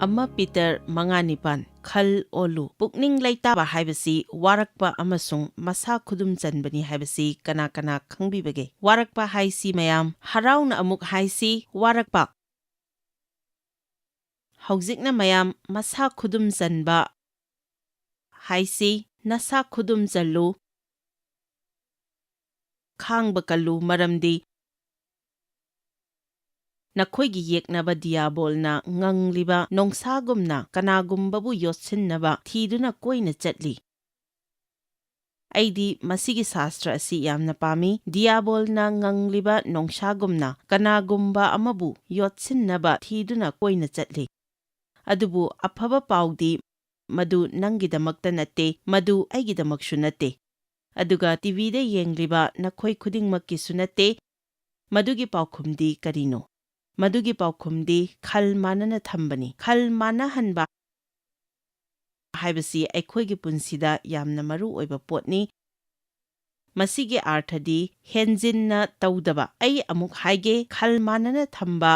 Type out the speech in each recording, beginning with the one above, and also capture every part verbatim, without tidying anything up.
ꯑꯃ ꯄꯤꯇꯔ ꯃꯉꯥ ꯅꯤꯄꯥꯟ, ꯈꯜ ꯑꯣꯜꯂꯨ꯫ ꯄꯨꯛꯅꯤꯡ ꯂꯩꯇꯥꯕ ꯍꯥꯏꯕꯁꯤ ꯋꯥꯔꯛꯄ ꯑꯃꯁꯨꯡ ꯃꯁꯥ ꯈꯨꯗꯨꯝ ꯆꯟꯕꯅꯤ ꯍꯥꯏꯕꯁꯤ ꯀꯅꯥ ꯀꯅꯥ ꯈꯪꯕꯤꯕꯒꯦ? ꯋꯥꯔꯛꯄ ꯍꯥꯏꯁꯤ ꯃꯌꯥꯝ, ꯍꯔꯥꯎꯅ ꯑꯃꯨꯛ ꯍꯥꯏꯁꯤ, ꯋꯥꯔꯛꯄ꯫ ꯍꯧꯖꯤꯛꯅ ꯃꯌꯥꯝ ꯃꯁꯥ ꯈꯨꯗꯨꯝ ꯆꯟꯕ ꯍꯥꯏꯁꯤ, ꯅꯁꯥ ꯈꯨꯗꯨꯝ ꯆꯜꯂꯨ, ꯈꯥꯡꯕ ꯀꯜꯂꯨ, ꯃꯔꯝꯗꯤ ꯅꯈꯣꯏꯒꯤ ꯌꯦꯛꯅꯕ ꯗꯤꯌꯥꯕꯣꯜꯅ ꯉꯪꯂꯤꯕ ꯅꯣꯡꯁꯥꯒꯨꯝꯅ ꯀꯅꯥꯒꯨꯝꯕꯕꯨ ꯌꯣꯠꯁꯤꯟꯅꯕ ꯊꯤꯗꯨꯅ ꯀꯣꯏꯅ ꯆꯠꯂꯤ꯫ ꯑꯩꯗꯤ ꯃꯁꯤꯒꯤ ꯁꯥꯁꯇ꯭ꯔ ꯑꯁꯤ ꯌꯥꯝꯅ ꯄꯥꯝꯃꯤ꯫ ꯗꯤꯌꯥꯕꯣꯜꯅ ꯉꯪꯂꯤꯕ ꯅꯣꯡꯁꯥꯒꯨꯝꯅ ꯀꯅꯥꯒꯨꯝꯕ ꯑꯃꯕꯨ ꯌꯣꯠꯁꯤꯟꯅꯕ ꯊꯤꯗꯨꯅ ꯀꯣꯏꯅ ꯆꯠꯂꯤ꯫ ꯑꯗꯨꯕꯨ ꯑꯐꯕ ꯄꯥꯎꯗꯤ ꯃꯗꯨ ꯅꯪꯒꯤꯗꯃꯛꯇ ꯅꯠꯇꯦ, ꯃꯗꯨ ꯑꯩꯒꯤꯗꯃꯛꯁꯨ ꯅꯠꯇꯦ꯫ ꯑꯗꯨꯒ ꯇꯤꯚꯤꯗ ꯌꯦꯡꯂꯤꯕ ꯅꯈꯣꯏ ꯈꯨꯗꯤꯡꯃꯛꯀꯤꯁꯨ ꯅꯠꯇꯦ꯫ ꯃꯗꯨꯒꯤ ꯄꯥꯎꯈꯨꯝꯗꯤ ꯀꯔꯤꯅꯣ? ꯃꯗꯨꯒꯤ ꯄꯥꯎꯈꯨꯝꯗꯤ ꯈꯜ ꯃꯥꯟꯅꯅ ꯊꯝꯕꯅꯤ꯫ ꯈꯜ ꯃꯥꯟꯅꯍꯟꯕ ꯍꯥꯏꯕꯁꯤ ꯑꯩꯈꯣꯏꯒꯤ ꯄꯨꯟꯁꯤꯗ ꯌꯥꯝꯅ ꯃꯔꯨ ꯑꯣꯏꯕ ꯄꯣꯠꯅꯤ꯫ ꯃꯁꯤꯒꯤ ꯑꯥꯔꯊꯗꯤ ꯍꯦꯟꯖꯤꯟꯅ ꯇꯧꯗꯕ꯫ ꯑꯩ ꯑꯃꯨꯛ ꯍꯥꯏꯒꯦ, ꯈꯜ ꯃꯥꯟꯅꯅ ꯊꯝꯕ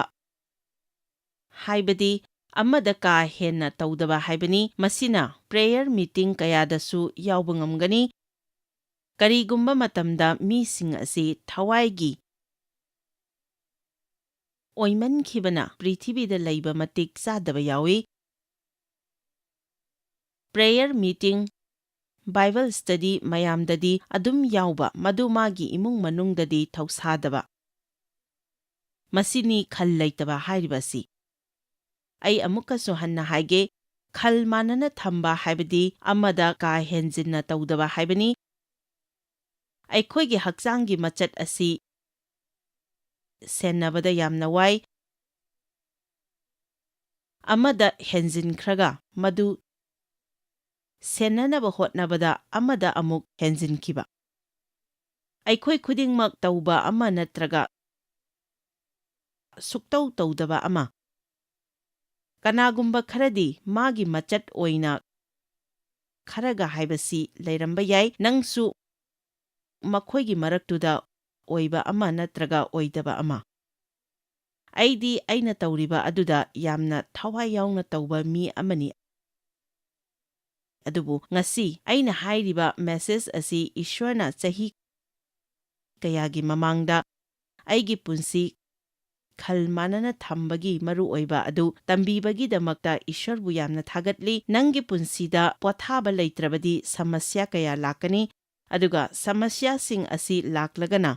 ꯍꯥꯏꯕꯗꯤ ꯑꯃꯗ ꯀꯥ ꯍꯦꯟꯅ ꯇꯧꯗꯕ ꯍꯥꯏꯕꯅꯤ꯫ ꯃꯁꯤꯅ ꯄ꯭ꯔꯦꯌꯔ ꯃꯤꯇꯤꯡ ꯀꯌꯥꯗꯁꯨ ꯌꯥꯎꯕ ꯉꯝꯒꯅꯤ꯫ ꯀꯔꯤꯒꯨꯝꯕ ꯃꯇꯝꯗ ꯃꯤꯁꯤꯡ ꯑꯁꯤ ꯊꯋꯥꯏꯒꯤ ꯑꯣꯏꯃꯟꯈꯤꯕꯅ ꯄ꯭ꯔꯤꯊꯤꯕꯤꯗ ꯂꯩꯕ ꯃꯇꯤꯛ ꯆꯥꯗꯕ ꯌꯥꯎꯏ꯫ ꯄ꯭ꯔꯦꯌꯔ ꯃꯤꯇꯤꯡ, ꯕꯥꯏꯕꯜ ꯁ꯭ꯇꯗꯤ ꯃꯌꯥꯝꯗꯗꯤ ꯑꯗꯨꯝ ꯌꯥꯎꯕ, ꯃꯗꯨ ꯃꯥꯒꯤ ꯏꯃꯨꯡ ꯃꯅꯨꯡꯗꯗꯤ ꯊꯧꯁꯥꯗꯕ꯫ ꯃꯁꯤꯅꯤ ꯈꯜ ꯂꯩꯇꯕ ꯍꯥꯏꯔꯤꯕ ꯑꯁꯤ꯫ ꯑꯩ ꯑꯃꯨꯛꯀꯁꯨ ꯍꯟꯅ ꯍꯥꯏꯒꯦ, ꯈꯜ ꯃꯥꯟꯅꯅ ꯊꯝꯕ ꯍꯥꯏꯕꯗꯤ ꯑꯃꯗ ꯀꯥ ꯍꯦꯟꯖꯤꯟꯅ ꯇꯧꯗꯕ ꯍꯥꯏꯕꯅꯤ꯫ ꯑꯩꯈꯣꯏꯒꯤ ꯍꯛꯆꯥꯡꯒꯤ ꯃꯆꯠ ꯑꯁꯤ ꯁꯦꯟꯅꯕꯗ ꯌꯥꯝꯅ ꯋꯥꯏ꯫ ꯑꯃꯗ ꯍꯦꯟꯖꯤꯟꯈ꯭ꯔꯒ ꯃꯗꯨ ꯁꯦꯟꯅꯅꯕ ꯍꯣꯠꯅꯕꯗ ꯑꯃꯗ ꯑꯃꯨꯛ ꯍꯦꯟꯖꯤꯟꯈꯤꯕ꯫ ꯑꯩꯈꯣꯏ ꯈꯨꯗꯤꯡꯃꯛ ꯇꯧꯕ ꯑꯃ ꯅꯠꯇ꯭ꯔꯒ ꯁꯨꯛꯇꯧ ꯇꯧꯗꯕ ꯑꯃ꯫ ꯀꯅꯥꯒꯨꯝꯕ ꯈꯔꯗꯤ ꯃꯥꯒꯤ ꯃꯆꯠ ꯑꯣꯏꯅ ꯈꯔꯒ ꯍꯥꯏꯕꯁꯤ ꯂꯩꯔꯝꯕ ꯌꯥꯏ꯫ ꯅꯪꯁꯨ ꯃꯈꯣꯏꯒꯤ ꯃꯔꯛꯇꯨꯗ ꯑꯣꯏꯕ ꯑꯃ ꯅꯠꯇ꯭ꯔꯒ ꯑꯣꯏꯗꯕ ꯑꯃ꯫ ꯑꯩꯗꯤ ꯑꯩꯅ ꯇꯧꯔꯤꯕ ꯑꯗꯨꯗ ꯌꯥꯝꯅ ꯊꯋꯥꯏ ꯌꯥꯎꯅ ꯇꯧꯕ ꯃꯤ ꯑꯃꯅꯤ꯫ ꯑꯗꯨꯕꯨ ꯉꯁꯤ ꯑꯩꯅ ꯍꯥꯏꯔꯤꯕ message ꯑꯁꯤ ꯏꯁ꯭ꯋꯔꯅ ꯆꯍꯤ ꯀꯌꯥꯒꯤ ꯃꯃꯥꯡꯗ ꯑꯩꯒꯤ ꯄꯨꯟꯁꯤ ꯈꯜ ꯃꯥꯟꯅꯅ ꯊꯝꯕꯒꯤ ꯃꯔꯨꯑꯣꯏꯕ ꯑꯗꯨ ꯇꯝꯕꯤꯕꯒꯤꯗꯃꯛꯇ ꯏꯁ꯭ꯋꯔꯕꯨ ꯌꯥꯝꯅ ꯊꯥꯒꯠꯂꯤ꯫ ꯅꯪꯒꯤ ꯄꯨꯟꯁꯤꯗ ꯄꯣꯊꯥꯕ ꯂꯩꯇ꯭ꯔꯕꯗꯤ ꯁꯃꯁ꯭ꯌꯥ ꯀꯌꯥ ꯂꯥꯛꯀꯅꯤ, ꯑꯗꯨꯒ ꯁꯃꯁ꯭ꯌꯥꯁꯤꯡ ꯑꯁꯤ ꯂꯥꯛꯂꯒꯅ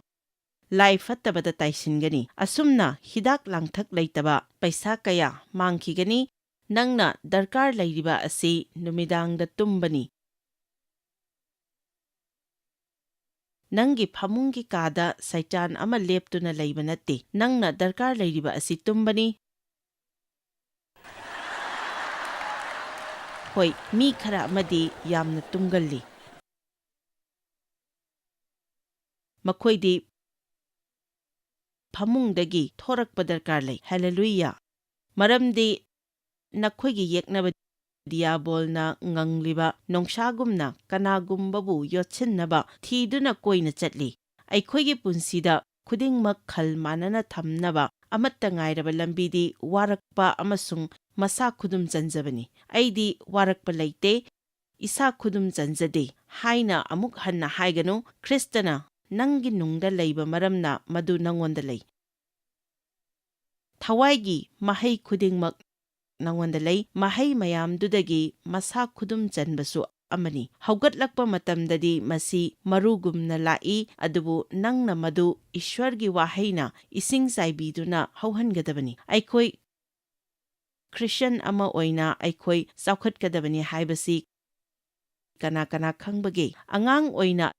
ꯂꯥꯏ ꯐꯠꯇꯕꯗ ꯇꯥꯏꯁꯤꯟꯒꯅꯤ꯫ ꯑꯁꯨꯝꯅ ꯍꯤꯗꯥꯛ ꯂꯥꯡꯊꯛ ꯂꯩꯇꯕ ꯄꯩꯁꯥ ꯀꯌꯥ ꯃꯥꯡꯈꯤꯒꯅꯤ꯫ ꯅꯪꯅ ꯗꯔꯀꯥꯔ ꯂꯩꯔꯤꯕ ꯑꯁꯤ ꯅꯨꯃꯤꯗꯥꯡꯗ ꯇꯨꯝꯕꯅꯤ꯫ ꯅꯪꯒꯤ ꯐꯃꯨꯡꯒꯤ ꯀꯥꯗ ꯁꯩꯇꯥꯟ ꯑꯃ ꯂꯦꯞꯇꯨꯅ ꯂꯩꯕ ꯅꯠꯇꯦ꯫ ꯅꯪꯅ ꯗꯔꯀꯥꯔ ꯂꯩꯔꯤꯕ ꯑꯁꯤ ꯇꯨꯝꯕꯅꯤ꯫ ꯍꯣꯏ, ꯃꯤ ꯈꯔ ꯑꯃꯗꯤ ꯌꯥꯝꯅ ꯇꯨꯝꯒꯜꯂꯤ꯫ ꯃꯈꯣꯏꯗꯤ ꯐꯃꯨꯡꯗꯒꯤ ꯊꯣꯔꯛꯄ ꯗꯔꯀꯥꯔ ꯂꯩ꯫ ꯍꯦꯂꯦꯂꯨꯌꯥ! ꯃꯔꯝꯗꯤ ꯅꯈꯣꯏꯒꯤ ꯌꯦꯛꯅꯕ ꯗꯤꯌꯥꯕꯣꯜꯅ ꯉꯪꯂꯤꯕ ꯅꯣꯡꯁꯥꯒꯨꯝꯅ ꯀꯅꯥꯒꯨꯝꯕꯕꯨ ꯌꯣꯠꯁꯤꯟꯅꯕ ꯊꯤꯗꯨꯅ ꯀꯣꯏꯅ ꯆꯠꯂꯤ꯫ ꯑꯩꯈꯣꯏꯒꯤ ꯄꯨꯟꯁꯤꯗ ꯈꯨꯗꯤꯡꯃꯛ ꯈꯜ ꯃꯥꯟꯅꯅ ꯊꯝꯅꯕ ꯑꯃꯠꯇ ꯉꯥꯏꯔꯕ ꯂꯝꯕꯤꯗꯤ ꯋꯥꯔꯛꯄ ꯑꯃꯁꯨꯡ ꯃꯁꯥ ꯈꯨꯗꯨꯝ ꯆꯟꯖꯕꯅꯤ꯫ ꯑꯩꯗꯤ ꯋꯥꯔꯛꯄ ꯂꯩꯇꯦ, ꯏꯁꯥ ꯈꯨꯗꯨꯝ ꯆꯟꯖꯗꯦ ꯍꯥꯏꯅ ꯑꯃꯨꯛ ꯍꯟꯅ ꯍꯥꯏꯒꯅꯨ꯫ ꯈ꯭ꯔꯤꯁꯇꯅ ꯅꯪꯒꯤ ꯅꯨꯡꯗ ꯂꯩꯕ ꯃꯔꯝꯅ ꯃꯗꯨ ꯅꯉꯣꯟꯗ ꯂꯩ꯫ ꯊꯋꯥꯏꯒꯤ ꯃꯍꯩ ꯈꯨꯗꯤꯡꯃꯛ ꯅꯉꯣꯟꯗ ꯂꯩ꯫ ꯃꯍꯩ ꯃꯌꯥꯝꯗꯨꯗꯒꯤ ꯃꯁꯥ ꯈꯨꯗꯨꯝ ꯆꯟꯕꯁꯨ ꯑꯃꯅꯤ꯫ ꯍꯧꯒꯠꯂꯛꯄ ꯃꯇꯝꯗꯗꯤ ꯃꯁꯤ ꯃꯔꯨꯒꯨꯝꯅ ꯂꯥꯛꯏ, ꯑꯗꯨꯕꯨ ꯅꯪꯅ ꯃꯗꯨ ꯏꯁ꯭ꯋꯔꯒꯤ ꯋꯥꯍꯩꯅ ꯏꯁꯤꯡ ꯆꯥꯏꯕꯤꯗꯨꯅ ꯍꯧꯍꯟꯒꯗꯕꯅꯤ꯫ ꯑꯩꯈꯣꯏ ꯈ꯭ꯔꯤꯁꯇꯤꯌꯥꯟ ꯑꯃ ꯑꯣꯏꯅ ꯑꯩꯈꯣꯏ ꯆꯥꯎꯈꯠꯀꯗꯕꯅꯤ ꯍꯥꯏꯕꯁꯤ ꯀꯅꯥ ꯀꯅꯥ ꯈꯪꯕꯒꯦ? ꯑꯉꯥꯡ ꯑꯣꯏꯅ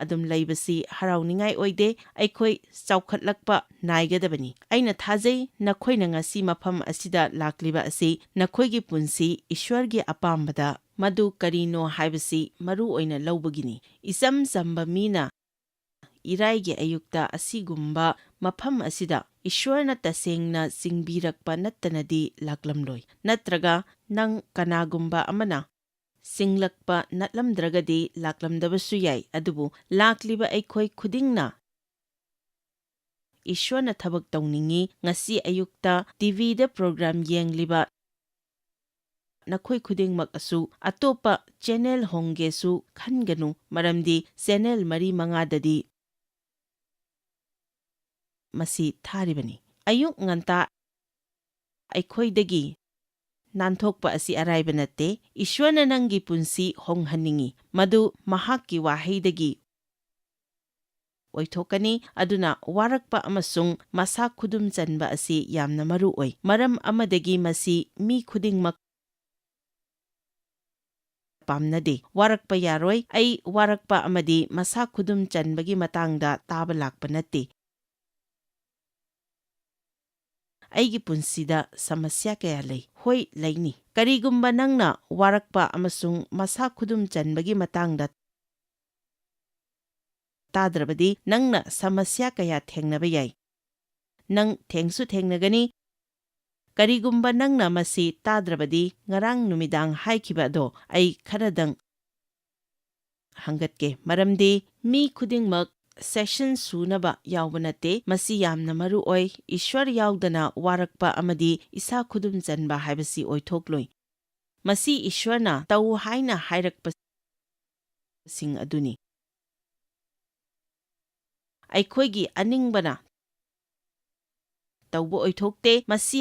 ꯑꯗꯨꯝ ꯂꯩꯕꯁꯤ ꯍꯔꯥꯎꯅꯤꯡꯉꯥꯏ ꯑꯣꯏꯗꯦ꯫ ꯑꯩꯈꯣꯏ ꯆꯥꯎꯈꯠꯂꯛꯄ ꯅꯥꯏꯒꯗꯕꯅꯤ꯫ ꯑꯩꯅ ꯊꯥꯖꯩ ꯅꯈꯣꯏꯅ ꯉꯁꯤ ꯃꯐꯝ ꯑꯁꯤꯗ ꯂꯥꯛꯂꯤꯕ ꯑꯁꯤ ꯅꯈꯣꯏꯒꯤ ꯄꯨꯟꯁꯤ ꯏꯁ꯭ꯋꯔꯒꯤ ꯑꯄꯥꯝꯕꯗ ꯃꯗꯨ ꯀꯔꯤꯅꯣ ꯍꯥꯏꯕꯁꯤ ꯃꯔꯨ ꯑꯣꯏꯅ ꯂꯧꯕꯒꯤꯅꯤ꯫ ꯏꯆꯝ ꯆꯝꯕ ꯃꯤꯅ ꯏꯔꯥꯏꯒꯤ ꯑꯌꯨꯛꯇ ꯑꯁꯤꯒꯨꯝꯕ ꯃꯐꯝ ꯑꯁꯤꯗ ꯏꯁ꯭ꯋꯔꯅ ꯇꯁꯦꯡꯅ ꯆꯤꯡꯕꯤꯔꯛꯄ ꯅꯠꯇꯅꯗꯤ ꯂꯥꯛꯂꯝꯂꯣꯏ꯫ ꯅꯠꯇ꯭ꯔꯒ ꯅꯪ ꯀꯅꯥꯒꯨꯝꯕ ꯑꯃꯅ ꯁꯤꯡꯂꯛꯄ ꯅꯠꯂꯝꯗ꯭ꯔꯒꯗꯤ ꯂꯥꯛꯂꯝꯗꯕꯁꯨ ꯌꯥꯏ, ꯑꯗꯨꯕꯨ ꯂꯥꯛꯂꯤꯕ ꯑꯩꯈꯣꯏ ꯈꯨꯗꯤꯡꯅ ꯏꯁ꯭ꯋꯔꯅ ꯊꯕꯛ ꯇꯧꯅꯤꯡꯏ꯫ ꯉꯁꯤ ꯑꯌꯨꯛꯇ ꯇꯤ ꯚꯤꯗ ꯄ꯭ꯔꯣꯒ꯭ꯔꯥꯝ ꯌꯦꯡꯂꯤꯕ ꯅꯈꯣꯏ ꯈꯨꯗꯤꯡꯃꯛ ꯑꯁꯨ ꯑꯇꯣꯞꯄ ꯆꯦꯅꯦꯜ ꯍꯣꯡꯒꯦꯁꯨ ꯈꯟꯒꯅꯨ, ꯃꯔꯝꯗꯤ ꯆꯦꯅꯦꯜ ꯃꯔꯤ ꯃꯉꯥꯗꯗꯤ ꯃꯁꯤ ꯊꯥꯔꯤꯕꯅꯤ꯫ ꯑꯌꯨꯛ ꯉꯟꯇꯥ ꯑꯩꯈꯣꯏꯗꯒꯤ ꯅꯥꯟꯊꯣꯛꯄ ꯑꯁꯤ ꯑꯔꯥꯏꯕ ꯅꯠꯇꯦ꯫ ꯏꯁ꯭ꯋꯔꯅ ꯅꯪꯒꯤ ꯄꯨꯟꯁꯤ ꯍꯣꯡꯍꯟꯅꯤꯡꯏ꯫ ꯃꯗꯨ ꯃꯍꯥꯛꯀꯤ ꯋꯥꯍꯩꯗꯒꯤ ꯑꯣꯏꯊꯣꯛꯀꯅꯤ꯫ ꯑꯗꯨꯅ ꯋꯥꯔꯛꯄ ꯑꯃꯁꯨꯡ ꯃꯁꯥ ꯈꯨꯗꯨꯝ ꯆꯟꯕ ꯑꯁꯤ ꯌꯥꯝꯅ ꯃꯔꯨ ꯑꯣꯏ꯫ ꯃꯔꯝ ꯑꯃꯗꯒꯤ ꯃꯁꯤ ꯃꯤ ꯈꯨꯗꯤꯡꯃꯛ ꯄꯥꯝꯅꯗꯦ꯫ ꯋꯥꯔꯛꯄ ꯌꯥꯔꯣꯏ꯫ ꯑꯩ ꯋꯥꯔꯛꯄ ꯑꯃꯗꯤ ꯃꯁꯥ ꯈꯨꯗꯨꯝ ꯆꯟꯕꯒꯤ ꯃꯇꯥꯡꯗ ꯇꯥꯕ ꯂꯥꯛꯄ ꯅꯠꯇꯦ꯫ ꯑꯩꯒꯤ ꯄꯨꯟꯁꯤꯗ ꯁꯃꯁ꯭ꯌꯥ ꯀꯌꯥ ꯂꯩ꯫ ꯍꯣꯏ, ꯂꯩꯅꯤ꯫ ꯀꯔꯤꯒꯨꯝꯕ ꯅꯪꯅ ꯋꯥꯔꯛꯄ ꯑꯃꯁꯨꯡ ꯃꯁꯥ ꯈꯨꯗꯨꯝ ꯆꯟꯕꯒꯤ ꯃꯇꯥꯡꯗ ꯇꯥꯗ꯭ꯔꯕꯗꯤ, ꯅꯪꯅ ꯁꯃꯁ꯭ꯌꯥ ꯀꯌꯥ ꯊꯦꯡꯅꯕ ꯌꯥꯏ꯫ ꯅꯪ ꯊꯦꯡꯁꯨ ꯊꯦꯡꯅꯒꯅꯤ꯫ ꯀꯔꯤꯒꯨꯝꯕ ꯅꯪꯅ ꯃꯁꯤ ꯇꯥꯗ꯭ꯔꯕꯗꯤ, ꯉꯔꯥꯡ ꯅꯨꯃꯤꯗꯥꯡ ꯍꯥꯏꯈꯤꯕ ꯑꯗꯣ ꯑꯩ ꯈꯔꯗꯪ ꯍꯪꯒꯠꯀꯦ, ꯃꯔꯝꯗꯤ ꯃꯤ ꯈꯨꯗꯤꯡꯃꯛ ꯁꯦꯁꯟ ꯁꯨꯅꯕ ꯌꯥꯎꯕ ꯅꯠꯇꯦ꯫ ꯃꯁꯤ ꯌꯥꯝꯅ ꯃꯔꯨ ꯑꯣꯏ꯫ ꯏꯁ꯭ꯋꯔ ꯌꯥꯎꯗꯅ ꯋꯥꯔꯛꯄ ꯑꯃꯗꯤ ꯏꯁꯥ ꯈꯨꯗꯨꯝ ꯆꯟꯕ ꯍꯥꯏꯕꯁꯤ ꯑꯣꯏꯊꯣꯛꯂꯣꯏ꯫ ꯃꯁꯤ ꯏꯁ꯭ꯋꯔꯅ ꯇꯧ ꯍꯥꯏꯅ ꯍꯥꯏꯔꯛꯄꯁꯤꯡ ꯑꯗꯨꯅꯤ꯫ ꯑꯩꯈꯣꯏꯒꯤ ꯑꯅꯤꯡꯕꯅ ꯇꯧꯕ ꯑꯣꯏꯊꯣꯛꯇꯦ꯫ ꯃꯁꯤ